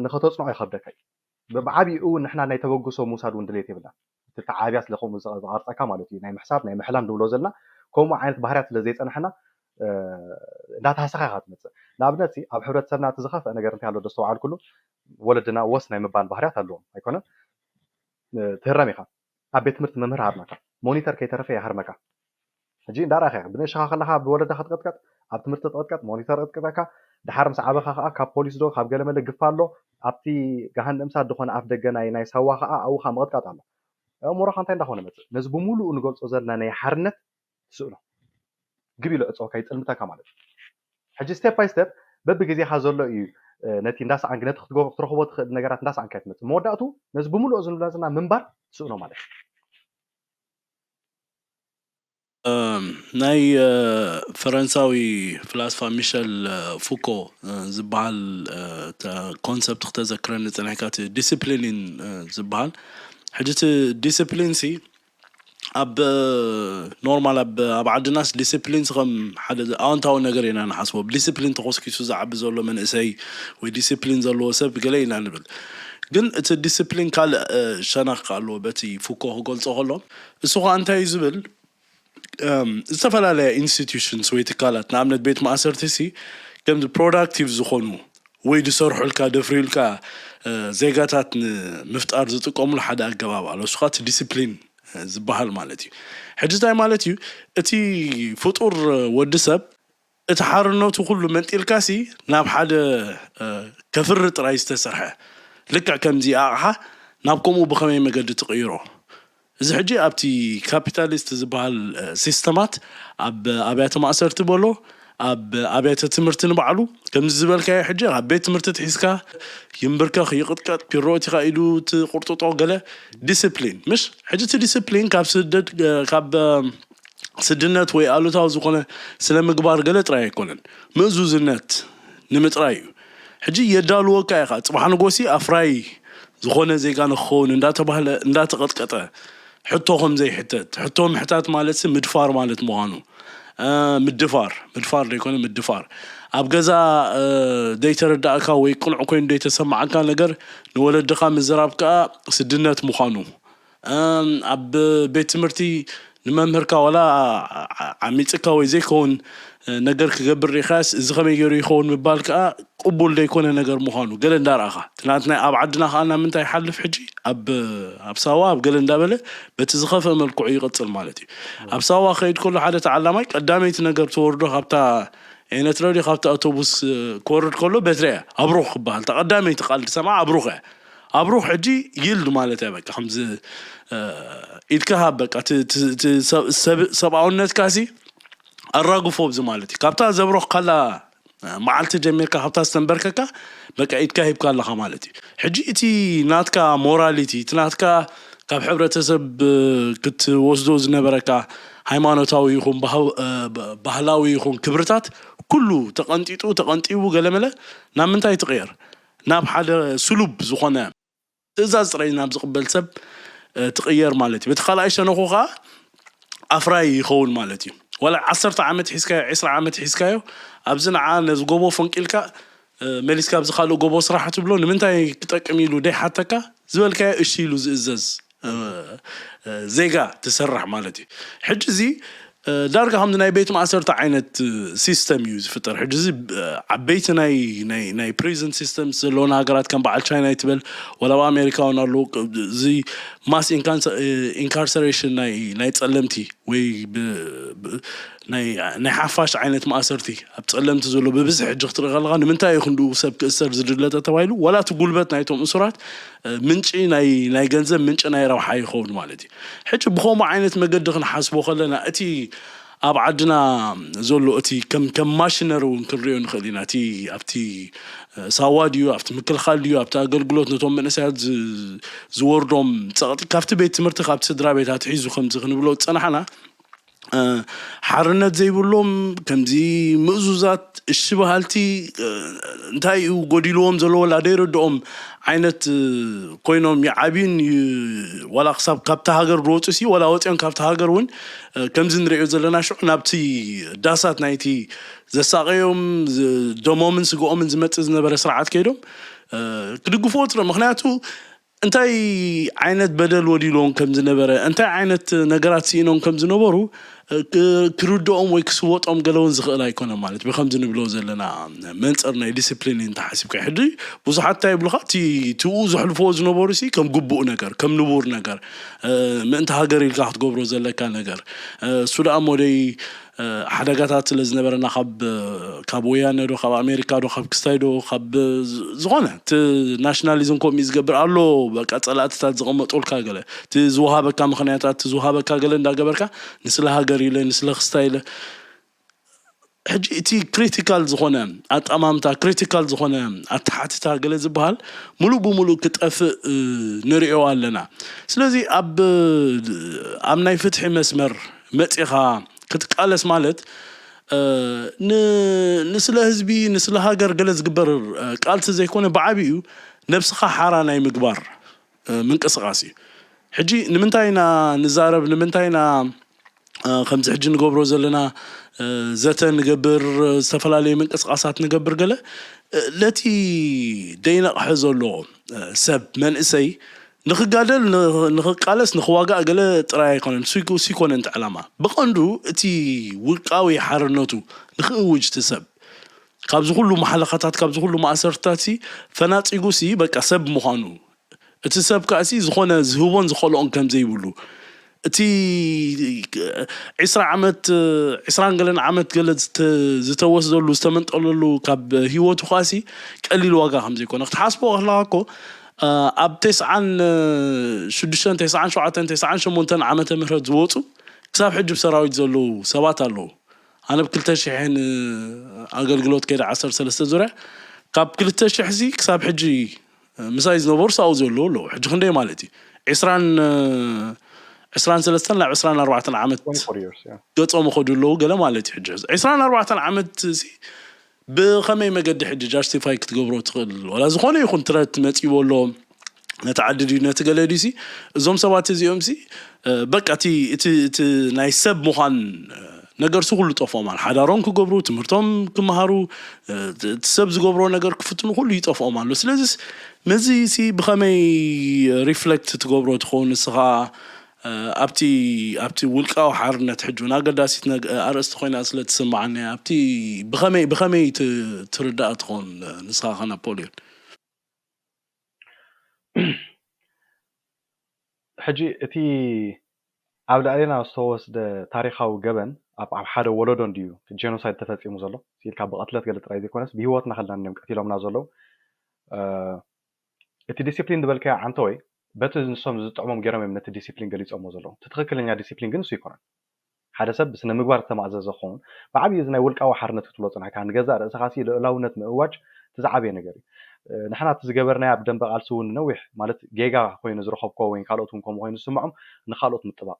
ንኸተፅንዖ ይኸብደካ እዩ። ብዓብይኡ እውን ንሕና ናይ ተበግሶ ምውሳድ እውን ድሌት የብልና። እቲ ተዓብያ ስለ ከምኡ ዝቐርፀካ ማለት እዩ። ናይ ምሕሳብ ናይ ምሕላም ንብሎ ዘለና ከምኡ ዓይነት ባህርያት ስለ ዘይፀናሕና እንዳተሃሰኻ ኢኻ ትመፅእ። ንኣብነት ኣብ ሕብረተሰብና እቲ ዝኸፍአ ነገር እንታይ ኣሎ ደስተውዓልኩሉ፣ ወለድና ወስ ናይ ምባል ባህርያት ኣለዎም ኣይኮነን? ትህረም ኢኻ። ኣብ ቤት ትምህርቲ መምህር ሃርመካ፣ ሞኒተር ከይተረፈ ይሃርመካ። ሕጂ እንዳረኣኻ ኢኻ፣ ብንእሽኻ ከለኻ ብወለዳ ክትቅጥቀጥ፣ ኣብ ትምህርቲ ትቅጥቀጥ፣ ሞኒተር ቅጥቀጠካ፣ ድሓር ምስ ዓበኻ ከዓ ካብ ፖሊስ ዶ ካብ ገለመለ ግፋ ኣሎ፣ ኣብቲ ገሃነም እሳት ዝኾነ ኣፍ ደገ ናይ ናይ ሳዋ ከዓ ኣብኡ ከዓ ምቕጥቃጥ ኣሎ። ኣእምሮኻ እንታይ እንዳኾነ መፅእ? ነዚ ብምሉኡ ንገልፆ ዘለና ናይ ሓርነት ትስእኖ ግብ ኢሉ ዕፀወካ ይጥልምተካ ማለት እዩ። ሕጂ ስቴፕ ባይ ስቴፕ በብግዜኻ ዘሎ እዩ። ነቲ እንዳሰኣንክ ነቲ ክትረኽቦ ትኽእል ነገራት እንዳሰኣንካ ትመፅእ። መወዳእቱ ነዚ ብምሉእ ዝብለና ምንባር ትስእኖ ማለት እዩ። ናይ ፈረንሳዊ ፍላስፋ ሚሸል ፉኮ ዝበሃል ኮንሰፕት ክተዘክረኒ ዝፀኒሕካ፣ እቲ ዲስፕሊን ዝበሃል። ሕጂ እቲ ዲስፕሊን ሲ ኣብ ኖርማል ኣብ ዓድናስ ዲስፕሊን ሲ ከም ሓደ ኣወንታዊ ነገር ኢና ንሓስቦ። ብዲስፕሊን ተኾስኪሱ ዝዓቢ ዘሎ መንእሰይ ወይ ዲስፕሊን ዘለዎ ሰብ ገለ ኢና ንብል። ግን እቲ ዲስፕሊን ካልእ ሸነኽ ኣለዎ። በቲ ፉኮ ክገልፆ ከሎ እሱ ከዓ እንታይ እዩ ዝብል? ዝተፈላለያ ኢንስቲትዩሽንስ ወይ ትካላት፣ ንኣብነት ቤት ማእሰርቲ ሲ ከምዚ ፕሮዳክቲቭ ዝኾኑ ወይ ዝሰርሑልካ ደፍርዩልካ ዜጋታት ንምፍጣር ዝጥቀሙሉ ሓደ ኣገባብ ኣሎ። እሱ ከዓ እቲ ዲስፕሊን ዝበሃል ማለት እዩ። ሕጂ እንታይ ማለት እዩ? እቲ ፍጡር ወዲ ሰብ እቲ ሓርነቱ ኩሉ መንጢልካሲ ናብ ሓደ ከፍሪ ጥራይ ዝተሰርሐ፣ ልክዕ ከምዚ ኣቕሓ ናብ ከምኡ ብኸመይ መገዲ ትቕይሮ? እዚ ሕጂ ኣብቲ ካፒታሊስት ዝበሃል ሲስተማት፣ ኣብ ኣብያተ ማእሰርቲ በሎ፣ ኣብ ኣብያተ ትምህርቲ ንባዕሉ ከምዚ ዝበልካዮ ሕጂ ኣብ ቤት ትምህርቲ ትሒዝካ ይንብርከኽ፣ ይቕጥቀጥ፣ ፒሮ እቲኻ ኢዱ ትቕርጥጦ፣ ገለ ዲስፕሊን ምሽ? ሕጂ እቲ ዲስፕሊን ካብ ስደድ ካብ ስድነት ወይ ኣሉታዊ ዝኾነ ስነ ምግባር ገለ ጥራይ ኣይኮነን፣ ምእዙዝነት ንምጥራይ እዩ። ሕጂ የዳልወካ ኢኻ፣ ፅባሕ ንጎሲ ኣፍራይ ዝኾነ ዜጋ ንክኸውን እንዳተባህለ እንዳተቐጥቀጠ ሕቶ ከም ዘይሕተት፣ ሕቶ ምሕታት ማለት ሲ ምድፋር ማለት ምዃኑ፣ ምድፋር፣ ምድፋር ዘይኮነ ምድፋር፣ ኣብ ገዛ ዘይተረዳእካ ወይ ቅኑዕ ኮይኑ ዘይተሰማዓካ ነገር ንወለድኻ ምዝራብ ከዓ ስድነት ምዃኑ፣ ኣብ ቤት ትምህርቲ ንመምህርካ ዋላ ዓሚፅካ ወይ ዘይከውን ነገር ክገብር ርኢኻስ እዚ ከመይ ገይሩ ይኸውን ምባል ከዓ ቅቡል ዘይኮነ ነገር ምዃኑ ገለ እንዳረኣኻ፣ ትናንትና ኣብ ዓድና ከዓ ናብ ምንታይ ይሓልፍ ሕጂ ኣብ ኣብ ሳዋ ኣብ ገለ እንዳበለ በቲ ዝኸፍአ መልክዑ ይቕፅል ማለት እዩ። ኣብ ሳዋ ከይድ ከሎ ሓደ ተዓላማይ ቀዳመይቲ ነገር ትወርዶ ካብታ ኤነትረ ድዩ ካብቲ ኣውቶቡስ ክወርድ ከሎ በትሪ እያ ኣብሩኽ ክበሃል፣ እታ ቀዳመይቲ ቃል ዝሰምዓ ኣብሩኽ እያ። ኣብሩኽ ሕጂ ይልድ ማለት እያ። በቃ ከምዚ ኢድካ ሃብ፣ በቃ ሰብኣውነትካ ሲ ኣራግፎ ኣብዚ ማለት እዩ። ካብታ ዘብሮኽ ካላ መዓልቲ ጀሚርካ ካብታ ዝተንበርከካ በቃ ኢድካ ሂብካ ኣለኻ ማለት እዩ። ሕጂ እቲ ናትካ ሞራሊቲ፣ እቲ ናትካ ካብ ሕብረተሰብ ክትወስዶ ዝነበረካ ሃይማኖታዊ ይኹን ባህላዊ ይኹን ክብርታት ኩሉ ተቐንጢጡ ተቐንጢቡ ገለመለ ናብ ምንታይ ትቕየር? ናብ ሓደ ስሉብ ዝኾነ ትእዛዝ ጥራይ ናብ ዝቕበል ሰብ ትቕየር ማለት እዩ። በቲ ካልኣይ ሸነኹ ከዓ ኣፍራይ ይኸውን ማለት እዩ። ዋላ ዓሰርተ ዓመት ሒዝካዮ፣ ዕስራ ዓመት ሒዝካዮ፣ ኣብዚ ንዓ ነዚ ጎቦ ፈንቂልካ መሊስካ ኣብዚ ካልእ ጎቦ ስራሕ ትብሎ ንምንታይ ክጠቅም ኢሉ ደይሓተካ ዝበልካዮ እሺ ኢሉ ዝእዘዝ ዜጋ ትሰርሕ ማለት እዩ። ሕጂ እዚ ዳርጋ ከምዚ ናይ ቤት ማእሰርቲ ዓይነት ሲስተም እዩ ዝፍጠር። ሕጂ እዚ ዓበይቲ ናይ ናይ ናይ ፕሪዝን ሲስተም ዘለዎን ሃገራት ከም በዓል ቻይና ይትበል ወላ ኣብ ኣሜሪካ እውን ኣለዉ። እዚ ማስ ኢንካርሰሬሽን ናይ ናይ ጸለምቲ ወይ ናይ ናይ ሓፋሽ ዓይነት ማእሰርቲ ኣብ ጸለምቲ ዘሎ ብብዝሒ ሕጂ ክትርኢ ከለኻ ንምንታይ እዩ ክንድኡ ሰብ ክእሰር ዝድለ ተተባሂሉ ዋላ እቲ ጉልበት ናይቶም እሱራት ምንጪ ናይ ናይ ገንዘብ ምንጪ ናይ ረብሓ ይኸውን ማለት እዩ። ሕጂ ብኸምኡ ዓይነት መገዲ ክንሓስቦ ከለና እቲ ኣብ ዓድና ዘሎ እቲ ከም ከም ማሽነሪ እውን ክንሪኦ ንኽእል ኢና። እቲ ኣብቲ ሳዋ ድዩ ኣብቲ ምክልኻል ድዩ ኣብቲ ኣገልግሎት ነቶም መንእሰያት ዝወርዶም ጸቕጢ ካብቲ ቤት ትምህርቲ ካብቲ ስድራ ቤት ኣትሒዙ ከምዚ ክንብሎ ዝጸናሕና ሓርነት ዘይብሎም፣ ከምዚ ምእዙዛት፣ እሺ በሃልቲ፣ እንታይ እዩ ጎዲልዎም ዘሎ ወላ ዘይርድኦም ዓይነት ኮይኖም ይዓብዩን፣ ዋላ ክሳብ ካብቲ ሃገር ዝወፁ ሲ ዋላ ወፂኦም ካብቲ ሃገር እውን ከምዚ ንሪኦ ዘለና ሽዑ ናብቲ ዳሳት ናይቲ ዘሳቀዮም ደሞምን ስግኦምን ዝመፅእ ዝነበረ ስርዓት ከይዶም ክድግፍዎ ፅረ ምክንያቱ እንታይ ዓይነት በደል ወዲሎም ከም ዝነበረ እንታይ ዓይነት ነገራት ስኢኖም ከም ዝነበሩ ክርድኦም ወይ ክስወጦም ገለውን ዝኽእል ኣይኮነ ማለት ብከምዚ ንብሎ ዘለና መንፅር ናይ ዲስፕሊን እንተሓሲብካ ሕዲ ብዙሓት እንታይ ይብሉካ እቲ ትኡ ዘሕልፍዎ ዝነበሩ ሲ ከም ግቡእ ነገር ከም ንቡር ነገር ምእንቲ ሃገር ኢልካ ክትገብሮ ዘለካ ነገር እሱ ደኣ ሞደይ ሓደጋታት ስለ ዝነበረና ካብ ወያነ ዶ ካብ ኣሜሪካ ዶ ካብ ክስታይ ዶ ካብ ዝኾነ እቲ ናሽናሊዝም ከምኡ ዝገብር ኣሎ በቃ ፀላእትታት ዝቐመጡልካ ገለ እቲ ዝወሃበካ ምክንያታት እቲ ዝወሃበካ ገለ እንዳገበርካ ንስለ ሃገር ኢለ ንስለ ክስታይ ኢለ ሕጂ እቲ ክሪቲካል ዝኾነ ኣጠማምታ ክሪቲካል ዝኾነ ኣተሓትታ ገለ ዝበሃል ሙሉእ ብሙሉእ ክጠፍእ ንሪኦ ኣለና ስለዚ ኣብ ኣብ ናይ ፍትሒ መስመር መፂኻ ክትቃለስ ማለት ንስለ ህዝቢ ንስለ ሃገር ገለ ዝግበር ቃልሲ ዘይኮነ ብዓብኡ ነብስኻ ሓራ ናይ ምግባር ምንቅስቃስ እዩ ሕጂ ንምንታይ ኢና ንዛረብ ንምንታይ ኢና ከምዚ ሕጂ ንገብሮ ዘለና ዘተ ንገብር ዝተፈላለዩ ምንቅስቃሳት ንገብር ገለ ለቲ ደይነቕሐ ዘሎ ሰብ መንእሰይ ንኽጋደል ንኽቃለስ ንኽዋጋእ ገለ ጥራይ ኣይኮነን እሱ ይኮነ እንተ ዕላማ ብቐንዱ እቲ ውልቃዊ ሓርነቱ ንኽእውጅ እቲ ሰብ ካብዚ ኩሉ መሓለኻታት ካብዚ ኩሉ ማእሰርትታት ሲ ፈናፂጉ ሲ በቃ ሰብ ምዃኑ እቲ ሰብ ከኣሲ ዝኾነ ዝህቦን ዝኸልኦን ከም ዘይብሉ እቲ ዕስራ ዓመት ዕስራን ገለን ዓመት ገለ ዝተወስደሉ ዝተመንጠለሉ ካብ ህይወቱ ከኣሲ ቀሊል ዋጋ ከም ዘይኮነ ክትሓስቦ ከለካ እኮ ኣብ ተስዓን ሽዱሽተን ተስዓን ሸውዓተን ተስዓን ሸሞንተን ዓመተ ምህረት ዝወፁ ክሳብ ሕጂ ብሰራዊት ዘለዉ ሰባት ኣለዉ ኣነ ብ ክልተ ሽሕን ኣገልግሎት ከይደ ዓሰርተ ሰለስተ ዙርያ ካብ ክልተ ሽሕ ሲ ክሳብ ሕጂ ምሳይ ዝነበሩ ሳኡ ዘለዉ ኣለዉ ሕጂ ክንደይ ማለት እዩ ዕስራን ዕስራን ሰለስተን ናብ ዕስራን ኣርባዕተን ዓመት ገጾም ይኸዱ ኣለዉ ገለ ማለት እዩ ሕጂ ዕስራን ኣርባዕተን ዓመት ሲ ብኸመይ መገዲ ሕጂ ጃስቲፋይ ክትገብሮ ትኽእል ወላ ዝኾነ ይኹን ትረት መፂዎ ኣሎ ነቲ ዓዲ ድዩ ነቲ ገለ ድዩ ሲ እዞም ሰባት እዚኦም ሲ በቃ እቲ እቲ እቲ ናይ ሰብ ምዃን ነገር ሲ ኩሉ ጠፍኦም ኣሎ ሓዳሮም ክገብሩ ትምህርቶም ክመሃሩ እቲ ሰብ ዝገብሮ ነገር ክፍትኑ ኩሉ ይጠፍኦም ኣሎ ስለዚ ነዚ ሲ ብኸመይ ሪፍሌክት ትገብሮ ትኸውን ንስኻ ኣብቲ ኣብቲ ውልቃዊ ሓርነት ሕጂ እውን ኣገዳሲት ኣርእስቲ ኮይና ስለ ትስምዓኒ ኣብቲ ብኸመይ ብኸመይ ትርዳእ ትኸውን ንስኻ ከ ናፖሊዮን ሕጂ እቲ ኣብ ልዕሌና ዝተወስደ ታሪኻዊ ገበን ኣብ ኣብ ሓደ ወለዶ እንድዩ ጀኖሳይድ ተፈፂሙ ዘሎ ኢልካ ብቐትለት ገለ ጥራይ ዘይኮነስ ብሂወትና ከለና እዮም ቀቲሎምና ዘለዉ እቲ ዲሲፕሊን ዝበልካዮ ዓንተወይ በቲ ንሶም ዝጥዕሞም ገይሮም እዮም ነቲ ዲሲፕሊን ገሊፆሞ ዘለዉ እቲ ትክክለኛ ዲሲፕሊን ግን እሱ ይኮነን ሓደ ሰብ ብስነ ምግባር ዝተማእዘዘ ክኸውን ብዓብዩ እዚ ናይ ውልቃዊ ሓርነት ክትብሎ ፅናሕካ ንገዛእ ርእስኻ ሲ ልእላውነት ምእዋጅ እቲ ዝዓበየ ነገር እዩ ንሕና እቲ ዝገበርናዮ ኣብ ደንበ ቃልሲ እውን ነዊሕ ማለት ጌጋ ኮይኑ ዝረኸብኮ ወይ ካልኦት እውን ከምኡ ኮይኑ ዝስምዖም ንካልኦት ምጥባቕ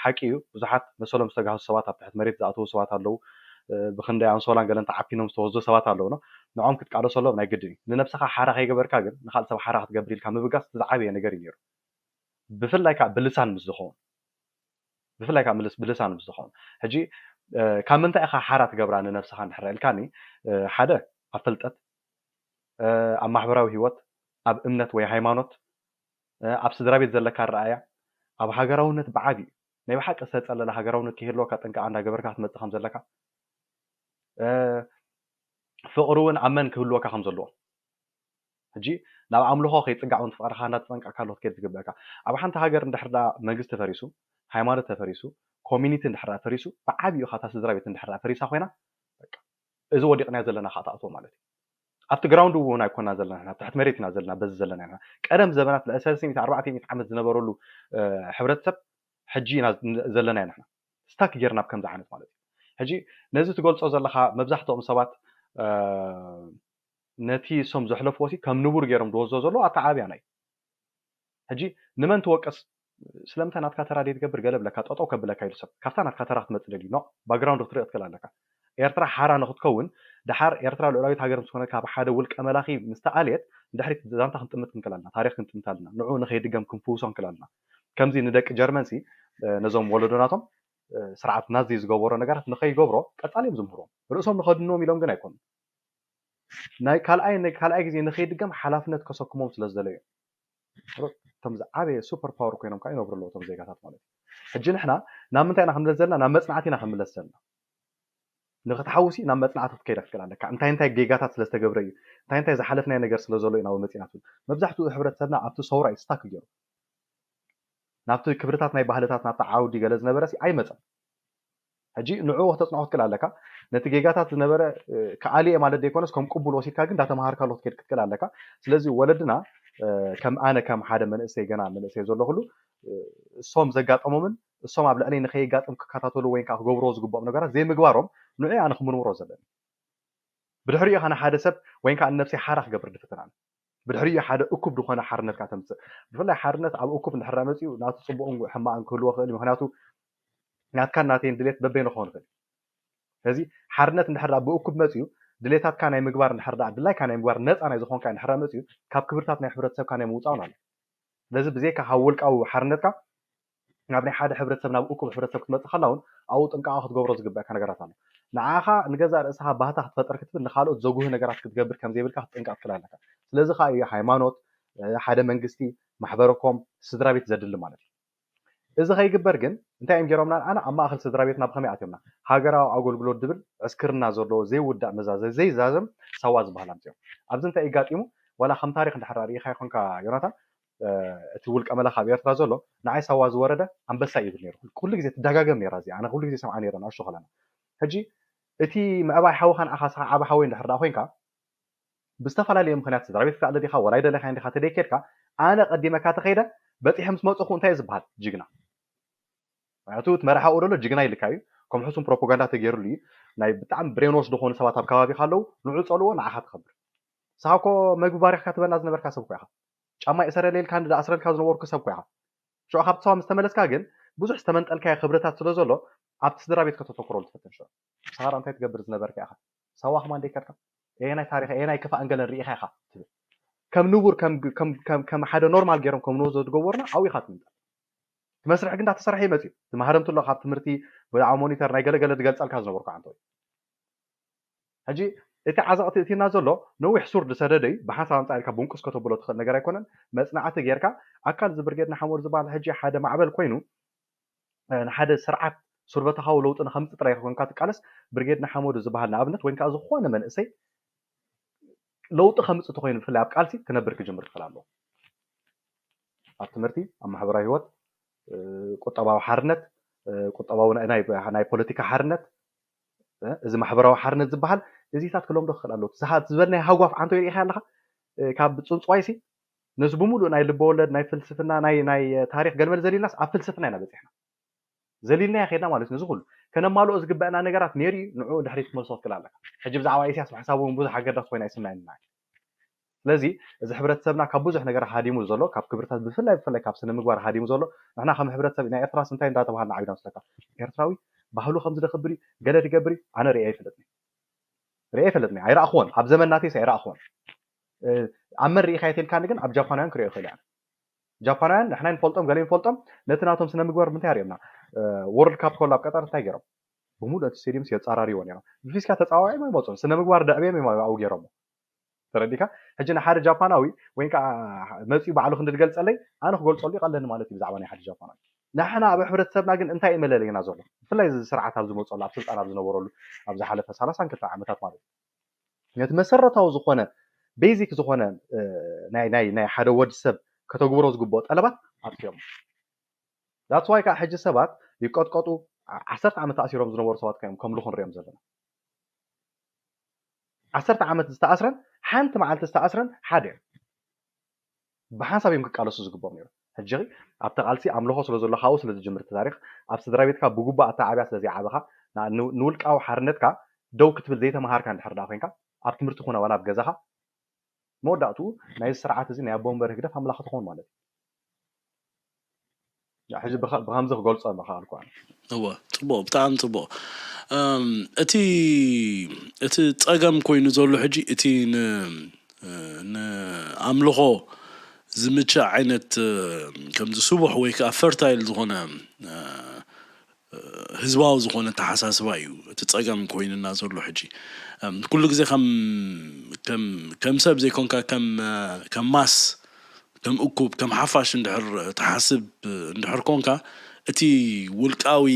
ሓቂ እዩ ብዙሓት መሰሎም ዝተጋህሱ ሰባት ኣብ ትሕቲ መሬት ዝኣተዉ ሰባት ኣለዉ ብክንደይ ኣንሶላን ገለን ተዓፊኖም ዝተወስዱ ሰባት ኣለዉ ንዖም ክትቃለሰሎም ናይ ግድን እዩ ንነብስኻ ሓራ ከይገበርካ ግን ንካልእ ሰብ ሓራ ክትገብር ኢልካ ምብጋስ ዝዓበየ ነገር እዩ ነይሩ ብፍላይ ከዓ ብልሳን ምስ ዝኸውን ብፍላይ ከዓ ምልስ ብልሳን ምስ ዝኸውን ሕጂ ካብ ምንታይ ኢኻ ሓራ ትገብራ ንነብስኻ እንድሕር ኢልካኒ ሓደ ኣብ ፍልጠት ኣብ ማሕበራዊ ህይወት ኣብ እምነት ወይ ሃይማኖት ኣብ ስድራ ቤት ዘለካ ኣረኣያ ኣብ ሃገራውነት ብዓብዩ ናይ ብሓቂ ዝተፀለለ ሃገራውነት ከይህልወካ ጥንቃ እንዳገበርካ ክትመፅእ ከም ዘለካ ፍቕሪ እውን ኣብ መን ክህልወካ ከም ዘለዎ ሕጂ ናብ ኣምልኾ ከይፅጋዕ እውን ፍቕርኻ እንዳተፀንቀቕካ ኣሎ ክትከይድ ዝግበእካ ኣብ ሓንቲ ሃገር እንድሕር ደኣ መንግስቲ ተፈሪሱ ሃይማኖት ተፈሪሱ ኮሚኒቲ እንድሕር ደኣ ፈሪሱ ብዓብዩ እኻ እታ ስድራ ቤት እንድሕር ደኣ ፈሪሳ ኮይና በቃ እዚ ወዲቕናዮ ዘለና ከዓ ትኣትዎ ማለት እዩ ኣብቲ ግራውንድ እውን ኣይኮና ዘለና ንሕና ኣብ ትሕቲ መሬት ኢና ዘለና በዚ ዘለና ኢና ቀደም ዘበናት ልዕሊ ሰለስተ ሚእቲ ኣርባዕተ ሚእቲ ዓመት ዝነበረሉ ሕብረተሰብ ሕጂ ኢና ዘለና ኢና ንሕና ስታክ ጌርና ኣብ ከምዚ ዓይነት ማለት እዩ ሕጂ ነዚ ትገልፆ ዘለካ መብዛሕትኦም ሰባት ነቲ እሶም ዘሕለፍዎ ሲ ከም ንቡር ገይሮም ዝወስዶ ዘለዉ ኣተዓብያና እዩ ሕጂ ንመን ትወቅስ ስለምንታይ ናትካ ተራ ዘይትገብር ገለ ብለካ፣ ጠጠው ከብለካ ኢሉ ሰብ ካብታ ናትካ ተራ ክትመጽእ ደልዩ። ኖ፣ ባክግራውንድ ክትርኢ ክትክእል ኣለካ። ኤርትራ ሓራ ንክትከውን፣ ደሓር ኤርትራ ልዑላዊት ሃገር ምስ ኮነ፣ ካብ ሓደ ውልቀ መላኺ ምስ ተኣልየት፣ ንድሕሪት ዛንታ ክንጥምት ክንክእል ኣለና፣ ታሪኽ ክንጥምት ኣለና፣ ንዑ ንኸይድገም ክንፍውሶ ክንክእል ኣለና። ከምዚ ንደቂ ጀርመንሲ፣ ነዞም ወለዶናቶም ስርዓት ናዚ ዝገበሮ ነገራት ንኸይገብሮ ቀጻሊ እዮም ዝምህርዎም። ርእሶም ንኸድንዎም ኢሎም ግን ኣይኮኑን። ናይ ካልኣይ ናይ ካልኣይ ግዜ ንኸይድገም ሓላፍነት ከሰክሞም ስለ ዝደለዩ እዮም። እቶም ዝዓበየ ሱፐር ፓወር ኮይኖም ከዓ ይነብሩ ኣለዉ እቶም ዜጋታት ማለት እዩ። ሕጂ ንሕና ናብ ምንታይ ኢና ክንምለስ ዘለና? ናብ መጽናዕቲ ኢና ክንምለስ ዘለና። ንክትሓውሲ ናብ መጽናዕቲ ክትከይድ ክትክእል ኣለካ። እንታይ እንታይ ጌጋታት ስለ ዝተገብረ እዩ፣ እንታይ እንታይ ዝሓለፍናዮ ነገር ስለ ዘሎ እዩ ናብ መጺና ትብል። መብዛሕትኡ ሕብረተሰብና ኣብቲ ሰውራ እዩ ስታክ ገይሩ። ናብቲ ክብርታት ናይ ባህልታት ናብቲ ዓውዲ ገለ ዝነበረ ሲ ኣይመጸን። ሕጂ ንዕኡ ከተጽንዖ ክትክእል ኣለካ። ነቲ ጌጋታት ዝነበረ ክኣልየ ማለት ዘይኮነስ ከም ቅቡል ወሲድካ ግን እንዳተምሃርካሉ ክትከይድ ክትክእል ኣለካ። ስለዚ ወለድና ከም ኣነ ከም ሓደ መንእሰይ ገና መንእሰይ ዘለኹሉ እሶም ዘጋጠሞምን እሶም ኣብ ልዕለይ ንኸየጋጥም ክከታተሉ ወይ ከዓ ክገብርዎ ዝግብኦም ነገራት ዘይምግባሮም ንዑ ኣነ ክምርምሮ ዘለኒ። ብድሕሪኡ ከነ ሓደ ሰብ ወይ ከዓ ንነብሰይ ሓራ ክገብር ድፍትን ኣነ። ብድሕሪኡ ሓደ እኩብ ዝኾነ ሓርነት ከዓ ተምፅእ። ብፍላይ ሓርነት ኣብ እኩብ እንድሕር መፂኡ ናቱ ፅቡቕን ሕማቕን ክህልዎ ክእል እዩ። ምክንያቱ ናትካን ናተይን ድሌት በበይኑ ክኸውን ይኽእል። ስለዚ ሓርነት እንድሕር ብእኩብ መፂኡ ድሌታትካ ናይ ምግባር እንድሕር ድላይካ ናይ ምግባር ነፃ ናይ ዝኾንካ እንድሕር መፂኡ ካብ ክብርታት ናይ ሕብረተሰብካ ናይ ምውፃውን ኣሎ። ስለዚ ብዘይካ ካብ ውልቃዊ ሓርነትካ ናብ ናይ ሓደ ሕብረተሰብ ናብ እኩብ ሕብረተሰብ ክትመፅእ ከላ እውን ኣብኡ ጥንቃቐ ክትገብሮ ዝግበእካ ነገራት ኣሎ። ንዓኻ ንገዛእ ርእስኻ ባህታ ክትፈጥር ክትብል ንካልኦት ዘጉህ ነገራት ክትገብር ከም ዘይብልካ ክትጥንቀቕ ትኽእል ኣለካ። ስለዚ ከዓ እዩ ሃይማኖት፣ ሓደ መንግስቲ፣ ማሕበረኮም፣ ስድራ ቤት ዘድሊ ማለት እዩ። እዚ ከይግበር ግን እንታይ እዮም ገይሮምና? ኣነ ኣብ ማእኸል ስድራ ቤትና ብኸመይ ኣትዮምና? ሃገራዊ ኣገልግሎት ድብል ዕስክርና ዘለዎ ዘይውዳእ መዛዘ ዘይዛዘም ሳዋ ዝበሃል ኣምፅኦም። ኣብዚ እንታይ ይጋጢሙ? ዋላ ከም ታሪክ እንድሕር ርኢኻ ይኾንካ ዮናታን፣ እቲ ውልቀ መላኺ ኣብ ኤርትራ ዘሎ ንዓይ ሳዋ ዝወረደ ኣንበሳ ይብል ነይሩ። ኩሉ ግዜ ትደጋገም ነይራ እዚኣ። ኣነ ኩሉ ግዜ ሰምዓ ነይረ ንኣሽቱ ከለና። ሕጂ እቲ ምዕባይ ሓውኻ ንዓኻ ስኻ ዓቢ ሓወይ እንድሕር ደኣ ኮይንካ ብዝተፈላለየ ምኽንያት ስድራ ቤት ክትኣለ ዲኻ ወላ ኣይደለኻዮን ዲኻ ተደይከድካ ኣነ ቀዲመካ ተኸይደ በፂሐ ምስ መፅኹ እንታይ እዩ ዝበሃል? ጅግና። ምክንያቱ እቲ መራሒ ኣብኡ ዘሎ ጅግና ኢልካ እዩ። ከም ሕሱም ፕሮፓጋንዳ ተገይሩሉ እዩ። ናይ ብጣዕሚ ብሬንዎሽ ዝኾኑ ሰባት ኣብ ከባቢኻ ኣለዉ። ንዑ ፀልዎ ንዓኻ ትኸብር። ንስኻ እኮ መግቢ ባሪኽካ ትበና ዝነበርካ ሰብ እኮ ኢኻ። ጫማ ይእሰረለይ ኢልካ ዝኣስረልካ ዝነበርኩ ሰብ እኮ ኢኻ። ሽዑ ካብቲ ሳዋ ምስ ተመለስካ ግን ብዙሕ ዝተመንጠልካዮ ክብርታት ስለ ዘሎ ኣብቲ ስድራ ቤት ከተተኩረሉ ትፍትን። ሽዑ ንስኻ እንታይ ትገብር ዝነበርካ ኢኻ? ሳዋ ከማን ደይከድካ? ኣየናይ ታሪኽ ኣየናይ ክፋእን ገለን ርኢኻ ኢኻ ትብል? ከም ንቡር ከም ሓደ ኖርማል ገይሮም ከም ንወስዶ ዝገበሩና ኣብኡ ኢኻ ትምንጠል። እቲ መስርሕ ግን እንዳተሰርሐ ይመፅእ እዩ። ትማህረምቲ ኣሎ ካብ ትምህርቲ ብዛዕባ ሞኒተር ናይ ገለገለ ዝገልፀልካ ዝነበርኩ ዓንቶ እዩ። ሕጂ እቲ ዓዘቕቲ እቲና ዘሎ ነዊሕ ሱር ዝሰደደ እዩ። ብሓንሳብ ኣምፃእ ኢልካ ብንቁስ ከተብሎ ትኽእል ነገር ኣይኮነን። መፅናዕቲ ጌርካ ኣካል እዚ ብርጌድ ንሓመዱ ዝበሃል ሕጂ ሓደ ማዕበል ኮይኑ ንሓደ ስርዓት ሱርበተኻዊ ለውጢ ንኸምፅእ ጥራይ ኮይንካ ትቃለስ። ብርጌድ ንሓመዱ ዝበሃል ንኣብነት ወይ ከዓ ዝኾነ መንእሰይ ለውጢ ከምፅእ ተኮይኑ ብፍላይ ኣብ ቃልሲ ክነብር ክጅምር ክኽእል ኣለዎ። ኣብ ትምህርቲ፣ ኣብ ማሕበራዊ ህይወት፣ ቁጠባዊ ሓርነት፣ ቁጠባዊ ናይ ፖለቲካ ሓርነት፣ እዚ ማሕበራዊ ሓርነት ዝበሃል እዚታት ክለምዶ ክኽእል ኣለዎ። ዝበልናይ ሃጓፍ ዓንቶ ይርኢኻ ኣለኻ ካብ ፅንፅዋይሲ ነዚ ብምሉእ ናይ ልበወለድ ናይ ፍልስፍና ናይ ናይ ታሪክ ገልመል ዘሊልናስ ኣብ ፍልስፍና ኢና በፂሕና። ዘሊልናዮ ከይድና ማለት ነዚ ኩሉ ከነማልኦ ዝግበአና ነገራት ነይሩ እዩ። ንዑ ድሕሪት ክትመልሶ ክትክእል ኣለካ። ሕጂ ብዛዕባ ኢሳያስ ምሕሳብ እውን ብዙሕ ኣገዳሲ ኮይና ይስምዐኒ። ስለዚ እዚ ሕብረተሰብና ካብ ብዙሕ ነገር ሃዲሙ ዘሎ ካብ ክብርታት ብፍላይ ብፍላይ ካብ ስነ ምግባር ሃዲሙ ዘሎ ንሕና ከም ሕብረተሰብ ናይ ኤርትራስ እንታይ እንዳተባሃልና ዓቢና መስለካ? ኤርትራዊ ባህሉ ከምዚ ደክብር እዩ ገለ ድገብር እዩ ኣነ ርእ ኣይፈልጥኒ ርእ ኣይፈልጥኒ ኣይረእኽዎን ኣብ ዘመን ናተይስ ኣይረእኽዎን። ኣብ መን ርኢኻ የትልካኒ ግን ኣብ ጃፓናውያን ክርእዮ ይኽእል እያ። ጃፓናውያን ንሕና ንፈልጦም ገለ ንፈልጦም ነቲ ናቶም ስነ ምግባር ምንታይ ኣርእዮምና? ወርልድ ካፕ ከሎ ኣብ ቀጠር እንታይ ገይሮም? ብሙሉእ እቲ ስቴዲየምስ የፃራርይዎ ነይሮም። ብፊስካ ተፃዋዒም ኣይመፁን ስነ ምግባር ደዕብዮም እዮም ኣብኡ ገይሮሞ። ተረዲካ? ሕጂ ንሓደ ጃፓናዊ ወይ ከዓ መፂኡ ባዕሉ ክንዲ ዝገልፀለይ ኣነ ክገልፀሉ ይቐለኒ ማለት እዩ ብዛዕባ ናይ ሓደ ጃፓናዊ። ንሕና ኣብ ሕብረተሰብና ግን እንታይ እዩ መለለይና ዘሎ? ብፍላይ እዚ ስርዓት ኣብ ዝመፀሉ ኣብ ስልጣን ኣብ ዝነበረሉ ኣብ ዝሓለፈ ሰላሳን ክልተ ዓመታት ማለት እዩ ነቲ መሰረታዊ ዝኾነ ቤዚክ ዝኾነ ናይ ናይ ናይ ሓደ ወዲ ሰብ ከተግብሮ ዝግብኦ ጠለባት ኣጥፊኦም። That's why ከዓ ሕጂ ሰባት ይቀጥቀጡ ዓሰርተ ዓመት ተኣሲሮም ዝነበሩ ሰባት እዮም ከም ልኹ ንሪኦም ዘለና። ዓሰርተ ዓመት ዝተኣስረን ሓንቲ መዓልቲ ዝተኣስረን ሓደ እዮም። ብሓንሳብ እዮም ክቃለሱ ዝግብኦም ነይሩ። ሕጂ ኣብቲ ቃልሲ ኣምልኾ ስለ ዘሎ ካብኡ ስለ ዝጅምር እቲ ታሪኽ ኣብ ስድራ ቤትካ ብጉባእ ኣተዓብያ ስለ ዘይዓበኻ ንውልቃዊ ሓርነትካ ደው ክትብል ዘይተምሃርካ እንድሕር ደኣ ኮይንካ ኣብ ትምህርቲ ኮነ ዋላ ኣብ ገዛኻ መወዳእትኡ ናይዚ ስርዓት እዚ ናይ ኣቦ ወንበር ህግደፍ ኣምላኽ ትኸውን ማለት እዩ። ሕጂ ብኸ- ብኸምዚ ክገልጾ ምኽኣልኩ ኣነ። እወ፣ ጽቡቕ፣ ብጣዕሚ ጽቡቕ። እም፣ እቲ እቲ ጸገም ኮይኑ ዘሎ ሕጂ፣ እቲ ን- ንኣምልኾ ዝምችእ ዓይነት፣ ከምዚ ስቡሕ ወይ ከዓ ፈርታይል ዝኾነ፣ ህዝባዊ ዝኾነ ተሓሳስባ እዩ እቲ ጸገም ኮይንና ዘሎ ሕጂ። እም፣ ኩሉ ግዜ ከም ከም ከም ሰብ ዘይኮንካ፣ ከም ከም ማስ፣ ከም እኩብ፣ ከም ሓፋሽ እንድሕር ትሓስብ እንድሕር ኮንካ፣ እቲ ውልቃዊ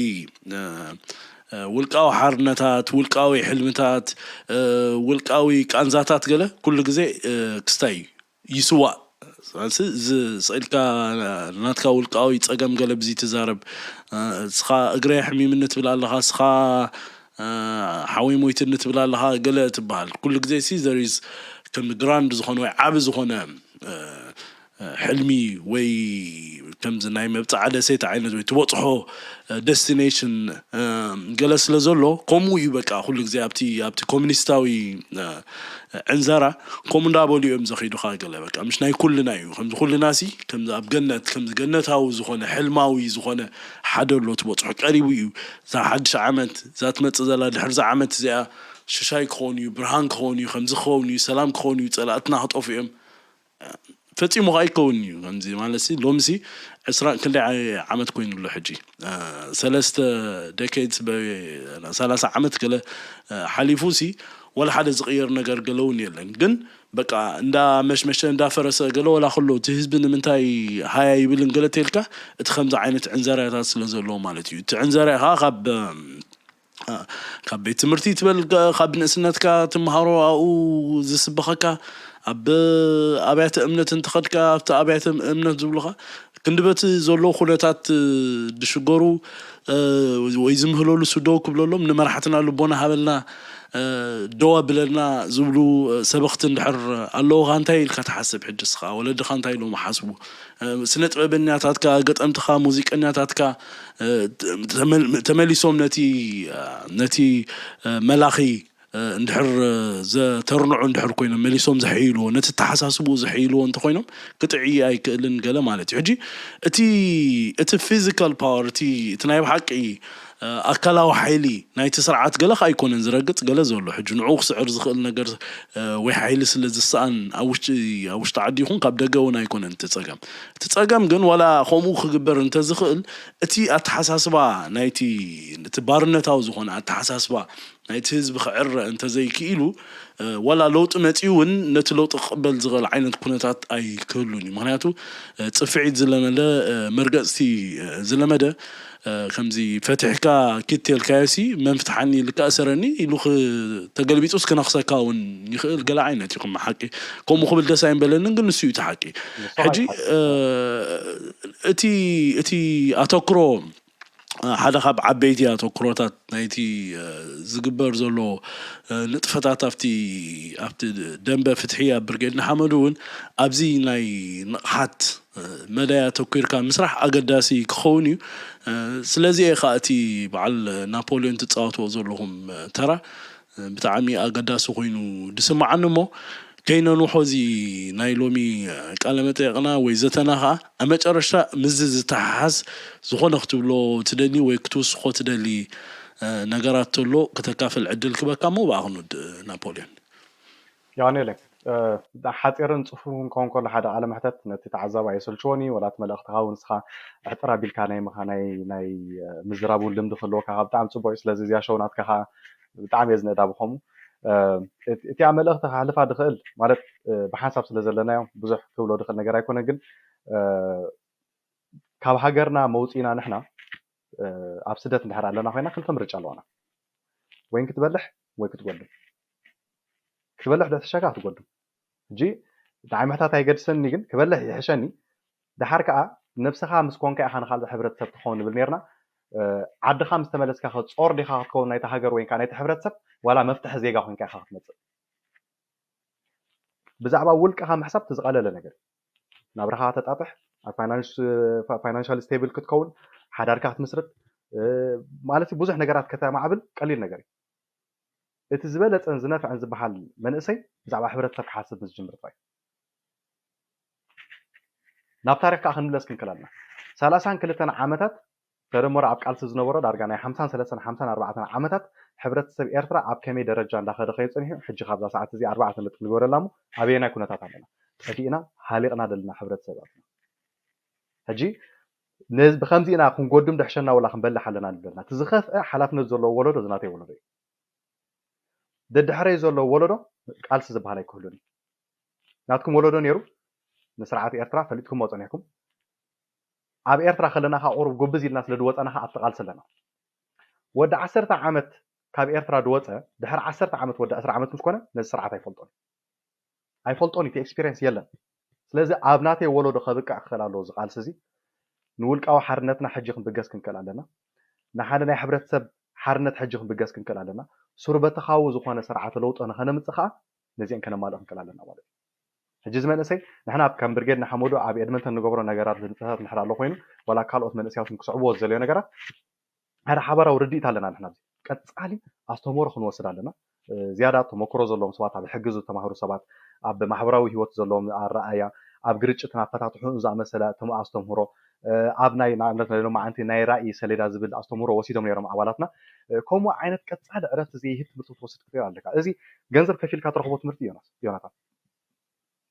ውልቃዊ ሓርነታት፣ ውልቃዊ ሕልምታት፣ ውልቃዊ ቃንዛታት ገለ ኩሉ ግዜ ክስታይ እዩ፣ ይስዋእ። ስለዚ እዚ ስቕ ኢልካ ናትካ ውልቃዊ ጸገም ገለ ብዚ ትዛረብ፣ እስኻ እግረይ ኣሕሚምኒ ትብል ኣለኻ፣ እስኻ ሓወይ ሞይትኒ ትብል ኣለኻ፣ ገለ ትበሃል። ኩሉ ግዜ ሲ there is ከም ግራንድ ዝኾነ ወይ ዓቢ ዝኾነ ሕልሚ ወይ ከምዚ ናይ መብጽዓ ደሴት ዓይነት ወይ ትበጽሖ ደስቲኔሽን ገለ ስለ ዘሎ፣ ከምኡ እዩ። በቃ ኩሉ ግዜ ኣብቲ ኣብቲ ኮሚኒስታዊ ዕንዘራ ከምኡ እንዳበሉ እዮም ዘኺዱኻ። ገለ በቃ ምሽ ናይ ኩልና እዩ። ከምዚ ኩልና ሲ ከምዚ ኣብ ገነት፣ ከምዚ ገነታዊ ዝኾነ ሕልማዊ ዝኾነ ሓደ ኣሎ ትበጽሖ፣ ቀሪቡ እዩ። እዛ ሓድሽ ዓመት እዛ ትመጽእ ዘላ፣ ድሕሪ እዛ ዓመት እዚኣ ሽሻይ ክኸውን እዩ፣ ብርሃን ክኸውን እዩ፣ ከምዚ ክኸውን እዩ፣ ሰላም ክኸውን እዩ፣ ጸላእትና ክጠፉ እዮም። ፈጺሙ ከኣ ኣይከውን እዩ። ከምዚ ማለት ሲ ሎሚ ሲ ዕስራ ክንደይ ዓይ- ዓመት ኮይኑ ኣሎ ሕጂ? ሰለስተ ዴኬድስ፣ ሰላሳ ዓመት ገለ ሓሊፉ ሲ ወላ ሓደ ዝቕየር ነገር ገለ እውን የለን። ግን በቃ እንዳ መሽመሸ እንዳ ፈረሰ ገለ ወላ ከሎ እቲ ህዝቢ ንምንታይ ሃያ ይብልን ገለ ተልካ፣ እቲ ከምዚ ዓይነት ዕንዘራታት ስለ ዘለዎ ማለት እዩ። እቲ ዕንዘራ ከዓ ካብ ካብ ቤት ትምህርቲ ትበል፣ ካብ ንእስነትካ ትምሃሮ ኣብኡ ዝስበኸካ፣ ኣብ ኣብያተ እምነት እንትኸድካ ኣብቲ ኣብያተ እምነት ዝብሉኻ ክንዲ በቲ ዘሎ ኩነታት ድሽገሩ ወይ ዝምህለሉ ስደው ክብለሎም፣ ንመራሕትና ልቦና ሃበልና፣ ደው ኣብለልና ዝብሉ ሰበኽቲ እንድሕር ኣለውኻ፣ እንታይ ኢልካ ትሓስብ? ሕጂ እስኻ ወለድኻ እንታይ ኢሎም ሓስቡ? ስነ ጥበበኛታትካ፣ ገጠምትኻ፣ ሙዚቀኛታትካ ተመል- ተመሊሶም ነቲ ነቲ መላኺ እንድሕር ዘተርንዑ እንድሕር ኮይኖም፣ መሊሶም ዘሕይልዎ፣ ነቲ ተሓሳስብኡ ዘሕይልዎ እንተኮይኖም፣ ክጥዒ ኣይክእልን ገለ ማለት እዩ። ሕጂ እቲ እቲ ፊዚካል ፓወር፣ እቲ እቲ ናይ ብሓቂ ኣካላዊ ሓይሊ ናይቲ ስርዓት ገለ ከኣ ኣይኮነን ዝረግጽ፣ ገለ ዘሎ ሕጂ ንዕኡ ክስዕር ዝኽእል ነገር ወይ ሓይሊ ስለ ዝሰኣን፣ ኣብ ውሽጢ ኣብ ውሽጢ ዓዲ ይኹን ካብ ደገ እውን ኣይኮነን እቲ ጸገም። እቲ ጸገም ግን ዋላ ከምኡ ክግበር እንተዝኽእል፣ እቲ ኣተሓሳስባ ናይቲ እቲ ባርነታዊ ዝኾነ ኣተሓሳስባ ናይቲ ህዝቢ ክዕረ እንተዘይክኢሉ፣ ዋላ ለውጢ መጺኡ እውን ነቲ ለውጢ ክቕበል ዝኽእል ዓይነት ኩነታት ኣይክህሉን እዩ። ምክንያቱ ጽፍዒት ዝለመደ፣ መርገጽቲ ዝለመደ፣ ከምዚ ፈቲሕካ ኪድ ተልካዮ ሲ መን ፍትሓኒ ኢልካ እሰረኒ ኢሉ ክ- ተገልቢጡስ ክነኽሰካ እውን ይኽእል፣ ገለ ዓይነት እዩ። ከም ሓቂ ከምኡ ክብል ደስ ኣይምበለንን፣ ግን ንሱ እዩ እቲ ሓቂ። ሕጂ እቲ እቲ ኣተኩሮ ሓደ ካብ ዓበይቲ ኣተኩሮታት ናይቲ ዝግበር ዘሎ ንጥፈታት ኣብቲ ኣብቲ ደንበ ፍትሒ ኣብ ብርጌድ ንሓመዱ እውን ኣብዚ ናይ ንቕሓት መዳይ ኣተኲርካ ምስራሕ ኣገዳሲ ክኸውን እዩ። ስለዚ እየ ከዓ እቲ በዓል ናፖሊዮን ትፃወትዎ ዘለኹም ተራ ብጣዕሚ ኣገዳሲ ኮይኑ ዝስምዓኒ እሞ፣ ከይነንውሖ እዚ ናይ ሎሚ ቃለ መጠየቕና ወይ ዘተና ከዓ ኣብ መጨረሽታ ምስዚ ዝተሓሓዝ ዝኾነ ክትብሎ ትደሊ ወይ ክትውስኾ ትደሊ ነገራት ተሎ ክተካፍል ዕድል ክበካ እሞ ብኣ ክንውድእ ናፖሊዮን። ዮሃኔለ፣ ሓፂርን ፅፉፍን ክኸውን ከሎ ሓደ ቃለ መሕተት ነቲ ተዓዛባይ የሰልችዎን እዩ፣ ወላ እቲ መልእኽትኻ እውን ንስኻ ዕጥር ኣቢልካ ናይ ምኻ ናይ ናይ ምዝራብ እውን ልምዲ ክህልወካ ከዓ ብጣዕሚ ፅቡቅ እዩ። ስለዚ እዚኣ ሸው ናትካ ከዓ ብጣዕሚ እየ ዝንእዳ ብኸምኡ። እቲኣ መልእኽቲ ክሓልፋ ድኽእል ማለት ብሓንሳብ ስለ ዘለናዮ ብዙሕ ክብሎ ድኽእል ነገር ኣይኮነ፣ ግን ካብ ሃገርና መውፂና ንሕና ኣብ ስደት እንድሕር ኣለና ኮይና ክልተ ምርጫ ኣለዋና። ወይን ክትበልሕ ወይ ክትጎድም። ክትበልሕ ዶ ተሸካ ክትጎድም። ሕጂ ንዓይ ምሕታት ኣይገድሰኒ፣ ግን ክበልሕ ይሕሸኒ። ደሓር ከዓ ነብስኻ ምስ ኮንካ ኢኻ ንኻልእ ሕብረተሰብ ትኸውን ንብል ነርና። ዓድኻ ምስ ተመለስካ ኸ ጾር ዲኻ ክትከውን ናይቲ ሃገር ወይን ከዓ ናይቲ ሕብረተሰብ፣ ዋላ መፍትሒ ዜጋ ኮይንካ ኢኻ ክትመፅእ? ብዛዕባ ውልቅኻ ምሕሳብ እቲ ዝቐለለ ነገር እዩ። ናብራኻ ተጣጥሕ፣ ኣብ ፋይናንሻል ስቴብል ክትከውን፣ ሓዳርካ ክትምስርት ማለት ብዙሕ ነገራት ከተማዕብል ቀሊል ነገር እዩ። እቲ ዝበለፀን ዝነፍዐን ዝበሃል መንእሰይ ብዛዕባ ሕብረተሰብ ክሓስብ ምስ ዝጅምር ጥራይ። ናብ ታሪኽ ከዓ ክንምለስ ክንክእል ኣለና። ሰላሳን ክልተን ዓመታት ተደመሮ ኣብ ቃልሲ ዝነበሮ ዳርጋ ናይ ሓምሳን ሰለስተን ሓምሳን ኣርባዕተን ዓመታት ሕብረተሰብ ኤርትራ ኣብ ከመይ ደረጃ እንዳኸደ ከይጸኒሑ፣ ሕጂ ካብዛ ሰዓት እዚ ኣርባዕተ ነጥቢ ንገበረላ እሞ ኣበየናይ ኩነታት ኣለና? ጠፊእና ሃሊቕና ዘለና ሕብረተሰብ ኣትና። ሕጂ ነዚ ብከምዚ ኢና ክንጎድም ድሕሸና ወላ ክንበልሕ ኣለና ንብለና። እቲ ዝኸፍአ ሓላፍነት ዘለዎ ወለዶ ዝናተይ ወለዶ እዩ። ደድሕረይ ዘሎ ወለዶ ቃልሲ ዝበሃል ኣይክህሉን እዩ። ናትኩም ወለዶ ነይሩ፣ ንስርዓት ኤርትራ ፈሊጥኩሞ ጸኒሕኩም። ኣብ ኤርትራ ከለና ከኣ ቁሩብ ጎብዝ ኢልና ስለ ዝወጸና ከኣ ኣብቲ ቃልሲ ኣለና። ወዲ ዓሰርተ ዓመት ካብ ኤርትራ ዝወጸ ድሕሪ ዓሰርተ ዓመት ወዲ ዕስራ ዓመት ምስ ኮነ ነዚ ስርዓት ኣይፈልጦን። ኣይፈልጦን እቲ ኤክስፒሪየንስ የለን። ስለዚ ኣብ ናተይ ወለዶ ከብቅዕ ክኽእል ኣለዎ እዚ ቃልሲ እዚ። ንውልቃዊ ሓርነትና ሕጂ ክንብገስ ክንክእል ኣለና። ንሓደ ናይ ሕብረተሰብ ሓርነት ሕጂ ክንብገስ ክንክእል ኣለና። ሱር በተኻዊ ዝኾነ ስርዓተ ለውጢ ንኸነምጽእ ከኣ ነዚአን ከነማልእ ክንክእል ኣለና ማለት እዩ። ሕጂ እዚ መንእሰይ ንሕና ከም ብርጌድ ንሓመዱ ኣብ ኤድመንተን ንገብሮ ነገራት ህንጻታት እንድሕር ኣሎ ኮይኑ ዋላ ካልኦት መንእሰያት ክስዕብዎ ዝደልዮ ነገራት ሓደ ሓባራዊ ርድኢት ኣለና ንሕና ኣብዚ ቀጻሊ ኣስተምህሮ ክንወስድ ኣለና። ዝያዳ ተመክሮ ዘለዎም ሰባት ኣብ ሕጊ ዝተማህሩ ሰባት ኣብ ማሕበራዊ ህይወት ዘለዎም ኣረኣያ ኣብ ግርጭትን ኣፈታትሑን ዝኣመሰለ ኣስተምህሮ ኣብ ናይ ንኣብነት ናይ ሎማዓንቲ ናይ ራእይ ሰሌዳ ዝብል ኣስተምህሮ ወሲዶም ነይሮም ኣባላትና። ከምኡ ዓይነት ቀጻሊ ዕረፍቲ ዘይህብ ትምህርቲ ክትወስድ ክትእል ኣለካ። እዚ ገንዘብ ከፊልካ ትረኽቦ ትምህርቲ ዮናስ ዮናታን።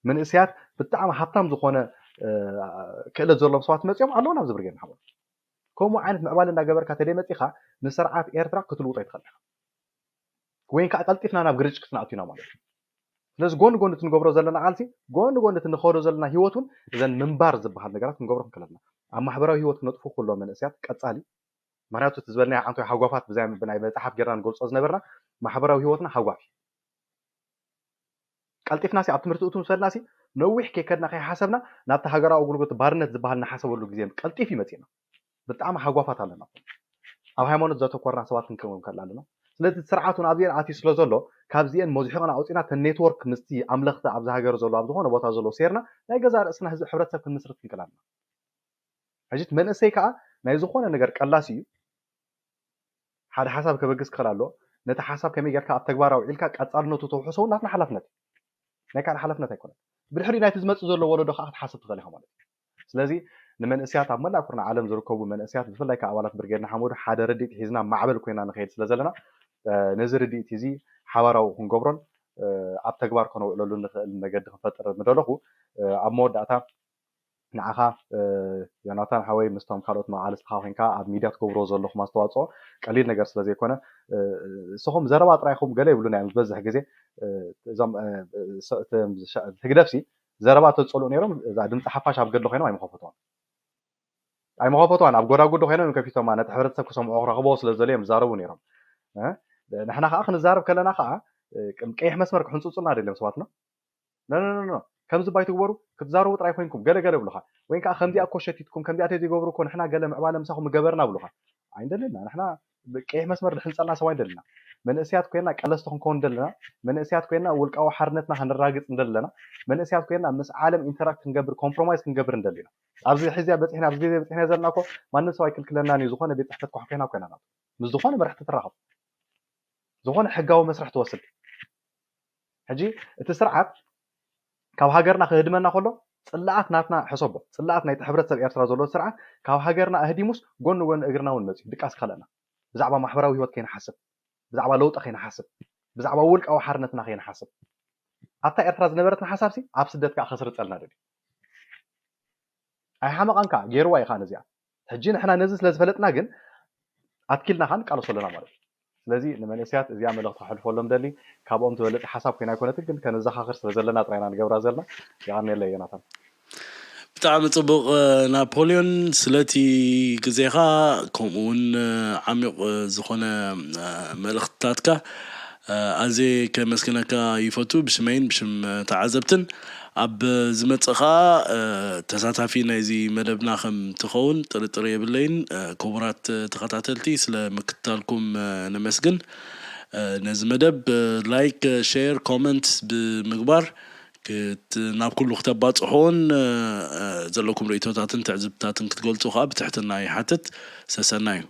መንእሰያት ብጣዕሚ ሃብታም ዝኾነ ክእለት ዘለዎም ሰባት መፂኦም ኣለዉ ናብዚ ብርጌድ ንሓመዱ። ከምኡ ዓይነት ምዕባለ እንዳገበርካ ተደይ መፂኻ ንስርዓት ኤርትራ ክትልውጦ ኣይትኽእል ኢኻ። ወይን ከዓ ቀልጢፍና ናብ ግርጭ ክትንኣቱ ኢና ማለት እዩ። ስለዚ ጎኒ ጎኒ እቲ ንገብሮ ዘለና ቃልሲ ጎኒ ጎኒ እቲ ንኸዶ ዘለና ህይወት እውን እዘን ምንባር ዝበሃል ነገራት ክንገብሮ ክንክለልና ኣብ ማሕበራዊ ህይወት ክነጥፉ ክሎ መንእሰያት ቀፃሊ ምክንያቱ እቲ ዝበልናዮ ዓንቶ ሃጓፋት ብዛይ ብናይ መፅሓፍ ጌርና ንገልፆ ዝነበርና ማሕበራዊ ህይወትና ሃጓፍ እዩ። ቀልጢፍና ሲ ኣብ ትምህርቲ እቱ ምስ በልና ሲ ነዊሕ ከይከድና ከይሓሰብና ናብቲ ሃገራዊ ኣገልግሎት ባርነት ዝበሃል ንሓሰበሉ ግዜ ቀልጢፍ ይመፅና። ብጣዕሚ ሃጓፋት ኣለና። ኣብ ሃይማኖት ዘተኮርና ሰባት ክንከውን ከላ ኣለና። ስለዚ እቲ ስርዓት እውን ኣብዚአን ኣትዩ ስለ ዘሎ ካብዚአን መዝሒቕና ኣውፂና እተን ኔትወርክ ምስቲ ኣምለኽቲ ኣብዚ ሃገር ዘሎ ኣብ ዝኾነ ቦታ ዘሎ ሴርና ናይ ገዛ ርእስና ህዝቢ ሕብረተሰብ ክንምስርት ክንክእል ኣለና። ሕጂ እቲ መንእሰይ ከዓ ናይ ዝኾነ ነገር ቀላሲ እዩ። ሓደ ሓሳብ ከበግስ ክኽእል ኣለዎ። ነቲ ሓሳብ ከመይ ጌርካ ኣብ ተግባር ኣውዒልካ ቀጻልነቱ ተውሕሶ እውን ናትና ሓላፍነት እዩ። ናይ ካልእ ሓላፍነት ኣይኮነን። ብድሕሪኡ ናይቲ ዝመጽእ ዘሎ ወለዶ ከዓ ክትሓስብ ትኽእል ኢኻ ማለት እዩ። ስለዚ ንመንእስያት ኣብ መላእ ኩርናዕ ዓለም ዝርከቡ መንእስያት ብፍላይ ከዓ ኣባላት ብርጌድ ንሓመዱ ሓደ ርድኢት ሒዝና ማዕበል ኮይና ንኸይድ ስለ ዘለና ነዚ ርድኢት እዚ ሓባራዊ ክንገብሮን ኣብ ተግባር ከነውዕለሉ ንኽእል መገዲ ክንፈጥር ምደለኹ። ኣብ መወዳእታ ንዓኻ ዮናታን ሓወይ ምስቶም ካልኦት መቃልስትኻ ኮይንካ ኣብ ሚድያ ትገብሮ ዘለኹም ኣስተዋፅኦ ቀሊል ነገር ስለ ዘይኮነ ንስኹም ዘረባ ጥራይኹም ገለ ይብሉና እዮም ዝበዝሕ ግዜ እዞም ህግደፍሲ ዘረባ ተፀልኡ ነይሮም እዛ ድምፂ ሓፋሽ ኣብ ገድሊ ኮይኖም ኣይምኸፈትዋን ኣይምኸፈትዋን ኣብ ጎዳጉዲ ኮይኖም ከፊቶማ ነቲ ሕብረተሰብ ክሰምዖ ክረኽቦ ስለ ዝደልዮም ዝዛረቡ ነይሮም ንሕና ከዓ ክንዛረብ ከለና ከዓ ቀይሕ መስመር ክሕንፅፁልና ደልዮም ሰባትና ኖ ኖ ኖ ከምዚ ባይ ትግበሩ ክትዛረቡ ጥራይ ኮይንኩም ገለ ገለ ብሉካ ወይ ከዓ ከምዚኣ እኮ ሸቲትኩም ከምዚኣ ተዘይገብሩ እኮ ንሕና ገለ ምዕባለ ምሳኹም ምገበርና ብሉካ ኣይንደልና ንሕና ቀይሕ መስመር ዝሕንፀልና ሰብ ኣይንደልና መንእስያት ኮይና ቀለስቲ ክንከውን እንደለና መንእስያት ኮይና ውልቃዊ ሓርነትና ክንራግፅ እንደለና መንእስያት ኮይና ምስ ዓለም ኢንተራክት ክንገብር ኮምፕሮማይዝ ክንገብር እንደሊና ኣብዚ ሕዚያ በፂሕና ኣብዚ ግዜ በፂሕና ዘለና እኮ ማንም ሰብ ኣይክልክለናን እዩ ዝኾነ ቤት ፅሕፈት ኳሕ ኮይና ኮይና ናቱ ምስ ዝኾነ መራሕቲ ትራኸብ ዝኾነ ሕጋዊ መስርሕ ትወስድ ሕጂ እቲ ስርዓት ካብ ሃገርና ክህድመና ከሎ ፅላኣት ናትና ሕሰቦ ፅላኣት ናይቲ ሕብረተሰብ ኤርትራ ዘሎ ስርዓት ካብ ሃገርና ኣህዲሙስ ጎኒ ጎኒ እግርና እውን መፅዩ ድቃስ ከለና ብዛዕባ ማሕበራዊ ህይወት ከይንሓስብ ብዛዕባ ለውጢ ከይንሓስብ ብዛዕባ ውልቃዊ ሓርነትና ከይንሓስብ ኣብታ ኤርትራ ዝነበረትና ሓሳብሲ ኣብ ስደት ከዓ ከስርፀልና ደልዩ ኣይሓመቓን ከዓ ገይርዋ እዩ ከዓ ነዚኣ ሕጂ ንሕና ነዚ ስለ ዝፈለጥና ግን ኣትኪልና ከዓ ንቃለሶ ኣለና ማለት እዩ ስለዚ ንመንእስያት እዚኣ መልእኽቲ ከሕልፈሎም ደሊ ካብኦም ዝበለፀ ሓሳብ ኮይና ኣይኮነትን ግን ከነዘኻኽር ስለ ዘለና ጥራይና ንገብራ ዘለና የቐንየለይ ዮናታን ብጣዕሚ ፅቡቕ ናፖሊዮን ስለቲ ግዜኻ ከምኡ እውን ዓሚቕ ዝኾነ መልእኽትታትካ ኣዜ ከመስግነካ ይፈቱ ብሽመይን ብሽም ተዓዘብትን ኣብ ዝመፅእ ከዓ ተሳታፊ ናይዚ መደብና ከም ትኸውን ጥርጥር የብለይን ክቡራት ተኸታተልቲ ስለ ምክትታልኩም ነመስግን ነዚ መደብ ላይክ ሼር ኮመንት ብምግባር ናብ ኩሉ ክተባፅሑን ዘለኩም ርእቶታትን ትዕዝብትታትን ክትገልፁ ከዓ ብትሕትና ይሓትት ሰሰናዩ